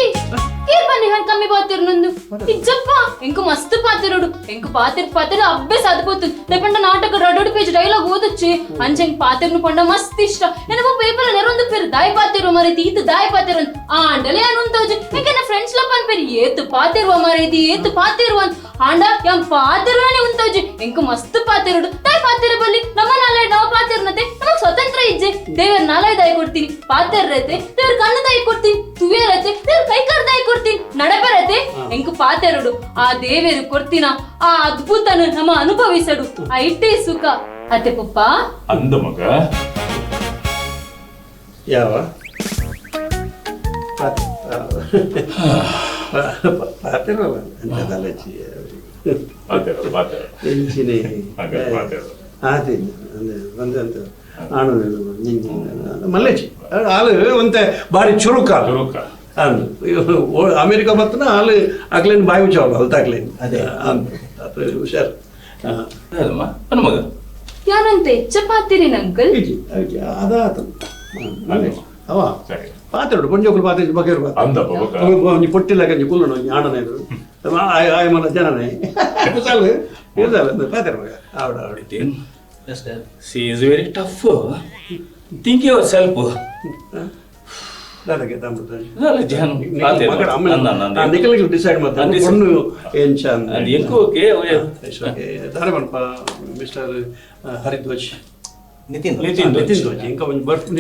ಕೀರ್ಪನಿ ಹನ್ ಕಮ್ಮಿ ಪಾತೇರ್ನೊಂದು ಇಜ್ಜಪ್ಪ ಎಂಕು ಮಸ್ತ್ ಪಾತೇರೋಡು ಎಂಕು ಪಾತೇರ್ ಪಾತೇರ್ ಅಭ್ಯಾಸ ಅದ್ಭುತ ದಯಪಂಡ ನಾಟಕ ರಡೋಡು ಪೇಜ್ ಡೈಲಾಗ್ ಓದೊಚ್ಚಿ ಅಂಚೆಂಗ್ ಪಾತೇರ್ನು ಪಂಡ ಮಸ್ತ್ ಇಷ್ಟ ನೆನಪು ಪೇಪರ್ ನೆರೊಂದು ಪೇರು ದಾಯಿ ಪಾತೇರು ಮರೈತಿ ಈತ ದಾಯಿ ಪಾತೇರು ಆಂಡಲೆ ಅನುಂತೋಜು ಎಂಕೆನ ಫ್ರೆಂಡ್ಸ್ ಲಪ್ಪ ಅನ್ಪೇರು ಏತು ಪಾತೇರುವ ಮರೈತಿ ಏತು ಪಾತೇರುವ ಆಂಡ ಎಂ ಪಾತೇರುವನೆ ಉಂತೋಜು ಎಂಕು ಮಸ್ತ್ ಪಾತೇರೋಡು ದಾಯಿ ಪಾತೇರ ಬಲ್ಲಿ ನಮ್ಮ ನಾಳೆ ನಾವು ಪಾತೇರ್ನತೆ ನಮಗ್ ಸ್ವತಂತ್ರ ಇಜ್ಜೆ ದೇವರ ನಾಳೆ ದಾಯಿ ಕೊಡ್ತೀನಿ ಪಾತೇರ್ರತೆ ದೇವ್ರ ಕಣ್ಣು ದಾಯಿ ಕೊಡ್ತೀನಿ ತುವಿಯರತೆ ದೇವ್ರ ಕೈಕಾರ್ ದಾಯಿ ಕೊಡ್ತೀನಿ ನಡಪರತೆ ಎಂಕು ಪಾತೇರುಡು ಆ ದೇವೇರು ಕೊಡ್ತೀನ ಆ ಅದ್ಭುತನ ನಮ್ಮ ಅನುಭವಿಸಡು ಆ ಇಟ್ಟೇ ಸುಖ ಅತ್ತೆ ಪಪ್ಪ ಅಂದ ಮಗ ಯಾವ ಪಾತೆರಲ್ಲ ಅಂಚ ಪಾತೆರ ಪಾತೆರ ಎಂಚಿನೆ ಹಾಗಾದ್ರೆ ಪಾತೆರ. ಆತೆ ಒಂದೆ ಅಂತ ಆಣು ಮಲ್ಲೇಚಿ ಆಲು ಒಂತೆ ಬಾರಿ ಚುರುಕ ಚುರುಕ. ಅಂದು ಅಮೆರಿಕ ಬತ್ತನ ಆಲು ಅಕ್ಲೇನ್ ಬಾಯಿ ಉಚಾವಲ್ಲ ಅಲ್ತಾಕ್ಲೇನ್ ಅದೇ. ಅಂದು ಅದು ಹುಷಾರ್ ಅದಮ್ಮ ನನ್ನ ಮಗ ಯಾನಂತೆ ಹೆಚ್ಚ ಪಾತಿರಿನ ಅಂಕಲ್ ಇಜ್ಜಿ ಇಜ್ಜಿ ಅದಾತ ಅವ ಸರಿ ಪಾತ್ರೆ ಪೊಂಜೋಕುಲು ಪಾತ್ರೆ ಬಗೆರು ಪಾತ್ರೆ ಅಂದಪ್ಪ ಬೊಕ್ಕ ಒಂಜಿ ಪೊಟ್ಟಿಲ್ಲ ಕಂಜಿ ಕುಲ್ಲುಣ ಒಂಜಿ ಆಣನ ಇದು ಆಯ ಮಲ್ಲ ಜನನೇ ಕುಸಾಲು ಕುಸಾಲು ಪಾತ್ರೆ ಮಗ ಆವಡ ಆವಡ Nitin, she is very tough. Think yourself. ದಾದಾಗೆ ತಮ್ಮ ಅಲ್ಲ ಜಾನು ಮಗಡ ಆಮೇಲೆ ನಿಖಲಿಗೆ ಡಿಸೈಡ್ ಮಾಡ್ತಾರೆ ಪೊಣ್ಣು ಎಂಚ And ಎಂಕು ಓಕೆ ದಾರೆ ಪನ್ಪ ಮಿಸ್ಟರ್ ಹರಿಧ್ವಜ್ ನಿತಿನ್ ನಿತಿನ್ ನಿತಿನ್ ಧ್ವಜ್ ಇಂಕ ಒಂಜಿ ಬರ್ತ್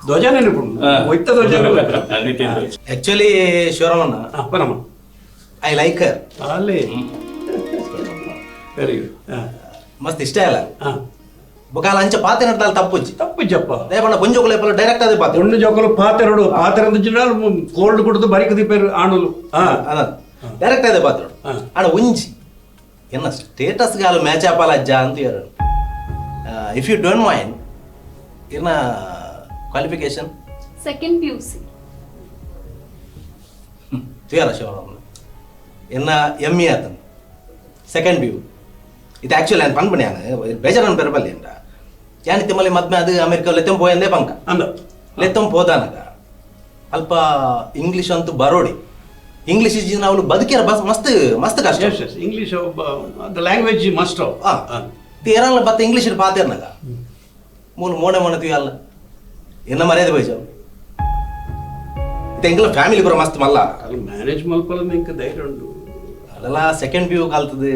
ಧ್ವಜನೇ ಪುಂಡು ಒಯ್ತ ಧ್ವಜ ನಿತಿನ್ ಆಕ್ಚುಲಿ ಶಿವರಾಮಣ್ಣ ಪರಮ I like ಹರ್ ಅಲ್ಲಿ ವೆರಿ ಗುಡ್ ಮಸ್ತ್ ಇಷ್ಟ ಇಲ್ಲ ಹಾಂ ಬೊಕಾಲ ಅಂಚ ಪಾತೆ ನಡ್ದಾಲ್ ತಪ್ಪುಜ್ಜಿ ತಪ್ಪು ಜಪ್ಪ ದಯಪಂಡ ಪೊಂಜೋಕುಲು ಏಪಲ ಡೈರೆಕ್ಟ್ ಅದೇ ಪಾತೆ ಒಣ್ಣು ಜೋಕಲು ಪಾತೆರಡು ಪಾತೆರಡು ಕೋಲ್ಡ್ ಕುಡ್ದು ಬರಿಕ ದೀಪೇರು ಆಣುಲು ಹಾ ಅದ ಡೈರೆಕ್ಟ್ ಅದೇ ಪಾತ್ರೆ ಹಾ. ಆಡ ಒಂಜಿ ಎನ್ನ ಸ್ಟೇಟಸ್ ಗಾಲು ಮ್ಯಾಚ್ ಆಪಾಲ ಅಜ್ಜ ಅಂತ ಹೇಳು if you don't mind ಇರ್ನ qualification second P U C ತುಯಾರ ಶಿವರಾಮನ ಎನ್ನ ಎಮ್ ಎ ಆತನು second P U ಇದು ಆ್ಯಕ್ಚುಲಿ ನಾನು ಪನ್ಪಣೆ ನಾನು ಬೇಜಾರನ್ ಪೆರಬಲ್ಲಿ ಎಂಡ ಯಾನಿ ತಿಮ್ಮಲಿ ಮದ್ಮೆ ಅದು ಅಮೆರಿಕ ಲೆತ್ತಂ ಪೋಯಂದೇ ಪಂಕ ಅಂದ ಲೆತ್ತಂ ಪೋದಾನಗ ಅಲ್ಪ ಇಂಗ್ಲೀಷ್ ಅಂತೂ ಬರೋಡಿ ಇಂಗ್ಲೀಷ್ ಇಜ್ಜಿನ ಅವಳು ಬದುಕಿರ ಬಸ್ ಮಸ್ತ್ ಮಸ್ತ್ ಕಷ್ಟ S S English the language must ಆ ತೇರಲ್ಲ ಬತ್ತ ಇಂಗ್ಲೀಷ್ ಪಾತೇರ್ನಾಗ ಮೂಲ ಮೋಡೆ ಮೋನೆ ತುಯಲ್ಲ ಎನ್ನ ಮರ್ಯಾದೆ ಪೋಯ್చావు ಇದು ಎಂಗ್ಲ ಫ್ಯಾಮಿಲಿ ಪೂರ ಮಸ್ತ್ ಮಲ್ಲ ಅಲ್ಲಿ ಮ್ಯಾನೇಜ್ ಮಲ್ಪಲ ಇಂಕ ಧೈರ್ಯ ಉಂಟು ಅದೆಲ್ಲ ಸೆಕೆಂಡ್ ವ್ಯೂ ಕಲ್ತದೆ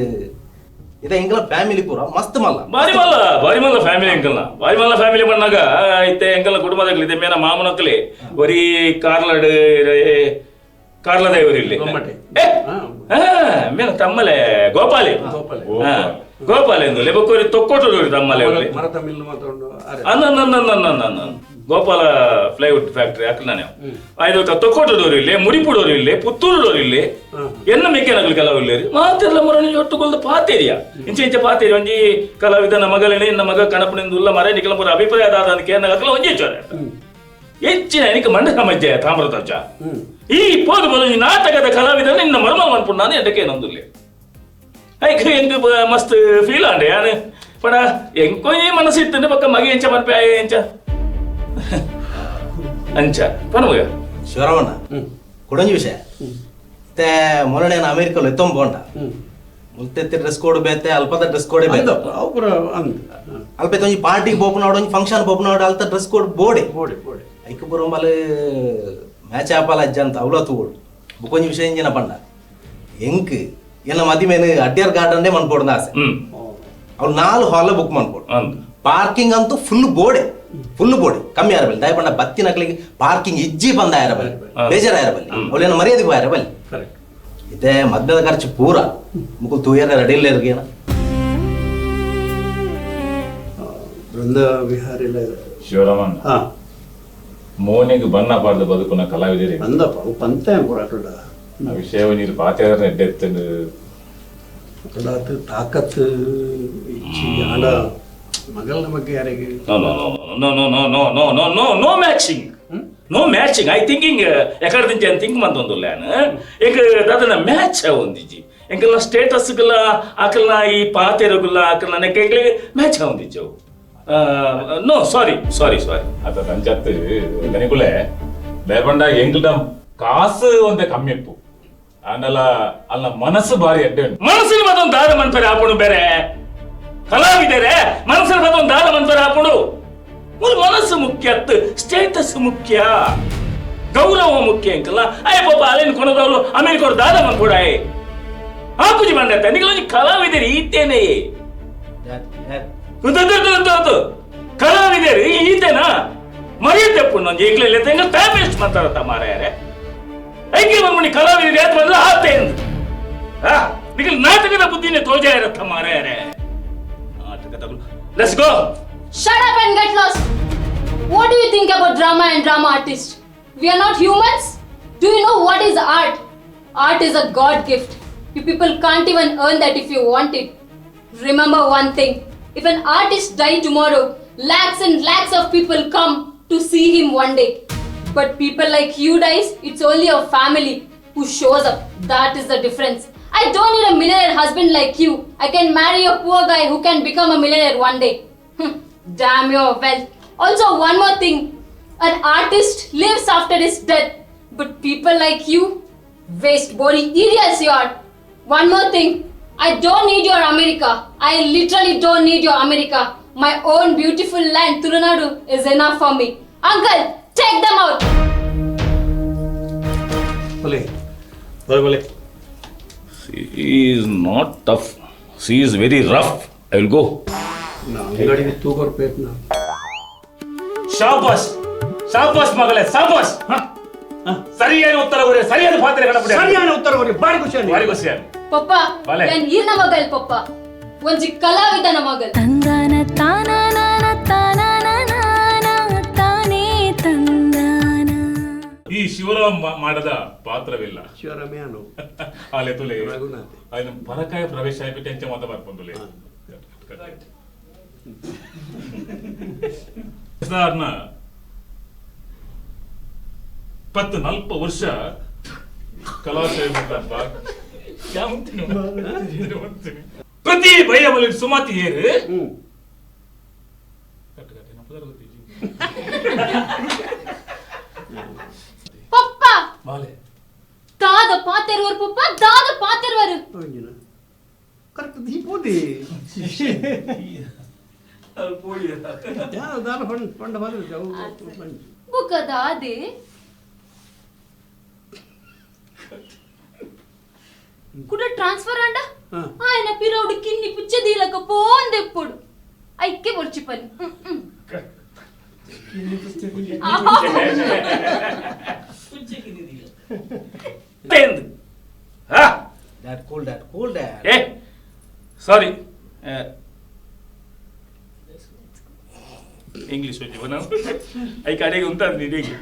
ಇದು ಎಂಗ್ಲ ಫ್ಯಾಮಿಲಿ ಪೂರ ಮಸ್ತ್ ಮಲ್ಲ ಬಾರಿ ಮಲ್ಲ ಬಾರಿ ಮಲ್ಲ ಫ್ಯಾಮಿಲಿ ಅಂಕಲ್ನ ಬಾರಿ ಮಲ್ಲ ಫ್ಯಾಮಿಲಿ ಬಂದಾಗ ಐತೆ ಎಂಕಲ್ನ ಕುಟುಂಬದಾಗಲಿ ಇದೆ ಮೇನ ಮಾಮನಕ್ಕಲಿ ಬರೀ ಕಾರ್ಲಡ್ ಕಾರ್ಲದ ಇವರು ಇಲ್ಲಿ ಗೊಮ್ಮಟೆ. ಏ, ಆ, ಮೇನ ತಮ್ಮಲೆ ಗೋಪಾಲಿ ಗೋಪಾಲಿ. ಹಾ, ಗೋಪಾಲಿ ಎಂದು ಲೆಬಕೋರಿ ತೊಕ್ಕೋಟು ತಮ್ಮಲೆ ಅವ್ರಲ್ಲಿ. ಮರ ತಮಿಳ್ ಮಾತಾಡು ಅರೆ ಅನ್ನ ಗೋಪಾಲ ಪ್ಲೈವುಡ್ ಫ್ಯಾಕ್ಟರಿ ಅಕ್ಲ ನಾನು ಆಯ್ತು ತೊಕ್ಕೋಟದವರು ಇಲ್ಲಿ ಮುಡಿಪುಡೋರು ಇಲ್ಲಿ ಪುತ್ತೂರುಡೋರು ಇಲ್ಲಿ ಎನ್ನ ಮೆಕ್ಕೆನಗಲು ಕೆಲವು ಇಲ್ಲಿ ಮಾತೆಲ್ಲ ಮರಣ ಒಟ್ಟುಕೊಲ್ದು ಪಾತೇರಿಯ ಇಂಚೆ ಇಂಚೆ ಪಾತೇರಿ ಒಂಜಿ ಕಲಾವಿದನ ಮಗಲೇನೆ ಎನ್ನ ಮಗ ಕಣಪನಿಂದ ಉಲ್ಲ ಮರ ನಿಕಲ ಪೂರ ಅಭಿಪ್ರಾಯ ದಾದ ಅಂತ ಕೇನ ಅಕ್ಲ ಒಂಜಿ ಚೋರೆ ಹೆಚ್ಚಿನ എനിക്ക് ಮಂಡ ಸಮಜ್ಜೆ ತಾಮ್ರಧ್ವಜ ಈ ಪೋದು ಪೋದು ಈ ನಾಟಕದ ಕಲಾವಿದ ನಿನ್ನ ಮರ್ಮ ಅನ್ಪುಂಡು ಎಂಟಕ್ಕೆ ನಂದುಲ್ಲೆ ಐಕ್ ಎಂಕ್ ಮಸ್ತ್ ಫೀಲ್ ಆಂಡೆ ಯಾನು ಪಡ ಎಂಕೊಯ್ ಮನಸ್ಸು ಇತ್ತಂದ್ರೆ ಪಕ್ಕ ಮಗ ಎಂಚ ಮನ್ಪೆ ಆಯ ಎಂಚ ಅಂಚ ಪನಮಗ ಶಿವರಾಮಣ್ಣ ಕೊಡೊಂಜಿ ವಿಷಯ ಮತ್ತೆ ಮೊನ್ನೆ ಅಮೆರಿಕಲ್ ಎತ್ತೊಂಬ ಪೋಂಡ ಮುಲ್ತೆತ್ತಿ ಡ್ರೆಸ್ ಕೋಡ್ ಬೇತೆ ಅಲ್ಪದ ಡ್ರೆಸ್ ಕೋಡೆ ಬೇತೆ ಅಂದಪ್ಪ ಅವು ಪೂರ ಅಂದ ಅಲ್ಪ ಒಂಜಿ ಪಾರ್ಟಿಗೆ ಪೋಪುನಾಡು ಒಂಜಿ ಫಂಕ್ಷನ್ ಪೋಪುನಾಡು ಅಲ್ತ ಡ್ರೆಸ್ ಕೋಡ್ ಬೋಡೆ ಬೋಡೆ ಬೋಡೆ ಐಕ್ ಬರೋಂಬಲ್ ಮ್ಯಾಚ್ ಆಪಾಲ ಅಜ್ಜ ಅಂತ ಅವಳ ತೂಡು ಬುಕೊಂಜಿ ವಿಷಯ ಇಂಜಿನ ಪಂಡ ಎಂಕ್ ಎನ್ನ ಮದಿಮೇನು ಅಡ್ಡಿಯಾರ್ ಗಾರ್ಡನ್ನೇ ಮನ್ಪೋಡ್ನ ಆಸೆ ಅವ್ಳು 4 ಹಾಲ್ ಬುಕ್ ಮನ್ಪೋಡು ಅಂದ್ ಪಾರ್ಕಿಂಗ್ ಅಂತೂ ಫುಲ್ ಬೋಡೆ ಫುಲ್ ಬೋಡೆ ಕಮ್ಮಿ ಆರಬಲ್ಲಿ ದಯಪಂಡ ಬತ್ತಿನ ನಕ್ಲಿಗೆ ಪಾರ್ಕಿಂಗ್ ಇಜ್ಜಿ ಬಂದ ಆರಬಲ್ಲಿ ಬೇಜಾರ ಆರಬಲ್ಲಿ ಅವಳೇನು ಮರ್ಯಾದೆ ಆರಬಲ್ಲಿ ಕರೆಕ್ಟ್ ಇತ್ತೆ ಮದ್ಯದ ಖರ್ಚು ಪೂರ ಮುಕುಲ್ ತೂಯರ ರೆಡಿ ಇಲ್ಲ ಇರ್ಗೇನ ಬೃಂದ ವಿಹಾರಿಲ ಶಿವರಾಮನ್ ಹಾ ಮೋನಿಗೆ ಬಣ್ಣ ಪಾಡ್ದು ಬದುಕುನ ಕಲಾವಿದರಿ ಅಂದಪ್ಪ ಅವು ಪಂತೆ ಪೂರ ಅಟುಡ ಆ ವಿಷಯ ನೀರು ಪಾತೇರ ಎಡ್ಡೆತ್ತಂಡು ಅಟುಡಾತ್ ತಾಕತ್ ಇಚ್ಚಿ ಆಂಡ ಮಗಲ್ನ ಬಗ್ಗೆ ಯಾರಿಗೆ No, no, no, no, no, no, no, no, no, no matching. No matching. I thinking ಎಕಡೆ ದಿಂಚೆ ಥಿಂಕ್ ಮಂತೊಂದುಲ್ಲ ಎಂಕ್ ದಾದನ ಮ್ಯಾಚ್ ಒಂದಿಜ್ಜಿ ಎಂಕಲ್ನ ಸ್ಟೇಟಸ್ಗುಲ ಆಕಲ್ನ ಈ ಪಾತೆರಗುಲ ಆಕಲ್ನ ನೆಕ್ಕ ಎಂಕ್ಲಿಗೆ ಮ್ಯಾಚ್ ಅವಂದಿಜ್ಜಿ ಅವು no sorry sorry ಸಾರಿ ಅದ ನಂಜತ್ತು ದನಿಕುಲೆ ಲೇಬಂಡ ಎಂಕಲ್ಡ ಕಾಸು ಒಂದೇ ಕಮ್ಮಿಪ್ಪು ಆಂಡಲ ಅಲ್ಲ ಮನಸ್ಸು ಬಾರಿ ಎಡ್ಡೆ ಉಂಟು ಮನಸ್ಸಿನ ಮತ್ತೊಂದು ದಾದ ಮನ್ಪರೆ ಹಾಕೊಂಡು ಬೇರೆ ಕಲಾವಿದರೆ ಮನಸ್ಸಿನ ಮತ್ತೊಂದು ದಾದ ಮನ್ಪರೆ ಹಾಕೊಂಡು ಒಂದು ಮನಸ್ಸು ಮುಖ್ಯ ಸ್ಟೇಟಸ್ ಮುಖ್ಯ ಗೌರವ ಮುಖ್ಯ ಅಂಕಲ್ಲ ಅಯ್ಯ ಪಾಪ ಅಲ್ಲೇನು ಕೊನದವರು ಅಮೇರಿಕ ದಾದ ಮನ್ಪುಡಾಯ್ ಆಪುಜಿ ಬಂದ ನಿಗಲೊಂದು ಕಲಾವಿದರು ಈತೇನೆ ಕಲಾವಿದರು ಈತೇನಾ ಮರ್ಯಾದೆ ಪುಣ್ಣೊಂದು ಈಗಲೇ ಎಂಗ ಟೈಮ್ ವೇಸ್ಟ್ ಮಾಡ್ತಾರತ್ತ ಮಾರಾಯರೆ ಐಕೆ ಬಂದ್ಬಿಡಿ ಕಲಾವಿದರು ಯಾತ್ ಬಂದ್ರೆ ಆತೆ ನಿಗಲ್ ನಾಟಕದ ಬುದ್ಧಿನೇ ತೋಜಾ ಇರತ್ತ ಮಾರಾಯರೆ ನಾಟಕದ let's go. Shut up and get lost. What do you think about drama and drama artists? We are not humans? Do you know what is art? Art is a God gift. You people can't even earn that if you want it. Remember one thing. If an artist die tomorrow, lakhs and lakhs of people come to see him one day. But people like you guys, it's only your family who shows up. That is the difference. I don't need a millionaire husband like you. I can marry a poor guy who can become a millionaire one day. Damn your wealth. Also, one more thing. An artist lives after his death. But people like you, waste boring idiots you are. One more thing. I don't need your America. I literally don't need your America. My own beautiful land, Tulunadu, is enough for me. Uncle, take them out. ಬಲೆ. ಬಲೆ. She is not tough. She is very rough. I will go. ಅಂಗಡಿಗೆ ತೂಗೋರ್ ಪೇಟ್ನ. ಶಾಬಾಷ್ ಶಾಬಾಷ್ ಮಗಳೇ, ಶಾಬಾಷ್. ಸರಿಯಾದ ಉತ್ತರ ಕೊಡಿ, ಸರಿಯಾದ ಪಾತ್ರೆ ಕಡಪಡಿ. ಸರಿಯಾದ ಉತ್ತರ ಕೊಡಿ, ಬಾರಿ ಖುಷಿ. ಭಾರಿ ಖುಷಿ. ಪಪ್ಪ. ಬಲೆ. ನಾನು ಈರ್ನ ಮಗಲ್ ಪಪ್ಪ, ಒಂಜಿ ಕಲಾವಿದನ ಮಗಲ್. ತಂದನ ತಾನ ತಾನ ತಾನೇ ತಂದಾನ. ಈ ಶಿವರಾಮ್ ಮಾಡದ ಪಾತ್ರವಿಲ್ಲ. ಶಿವರಾಮಯ್ಯನು. ಆಲೆ ತುಲೆ. ರಘುನಾಥ್. ఆయన ಪರಕಾಯ ಪ್ರವೇಶ అయిపోయి ಟೆನ್ಷನ್ ಮಾತ ಬರ್ಪೊಂದುಲೆ ಸಾಧಾರಣ ಪತ್ತು ನಲ್ಪ ವರ್ಷ ಕಲಾಶಯ. ಪ್ರತಿ ಬೈರಮಲ್ಲಿ ಸುಮತಿ ಏರು. ಪಪ್ಪ. ಬಾಲೆ. ದಾದ ಪಾತೆರುವರು ಪಪ್ಪ, ದಾದ ಪಾತೆರುವರು. ಕರೆಕ್ಟ್ ದೀಪೋದಿ ದಾನ ಪಂಡ ಬರ. ಬುಕ್ಕ ದಾದೆ? ಕುಡ ಟ್ರಾನ್ಸ್ಫರ್ ಅಂಡ. ఆయన పిరోడు కిన్ని పుచ్చదీలక పోందెప్పుడు ఐక్య బొర్చి పని. Dad, cool dad, cool dad. A sorry, English వచ్చి అయి కడిగి ఉంటాను నీకు.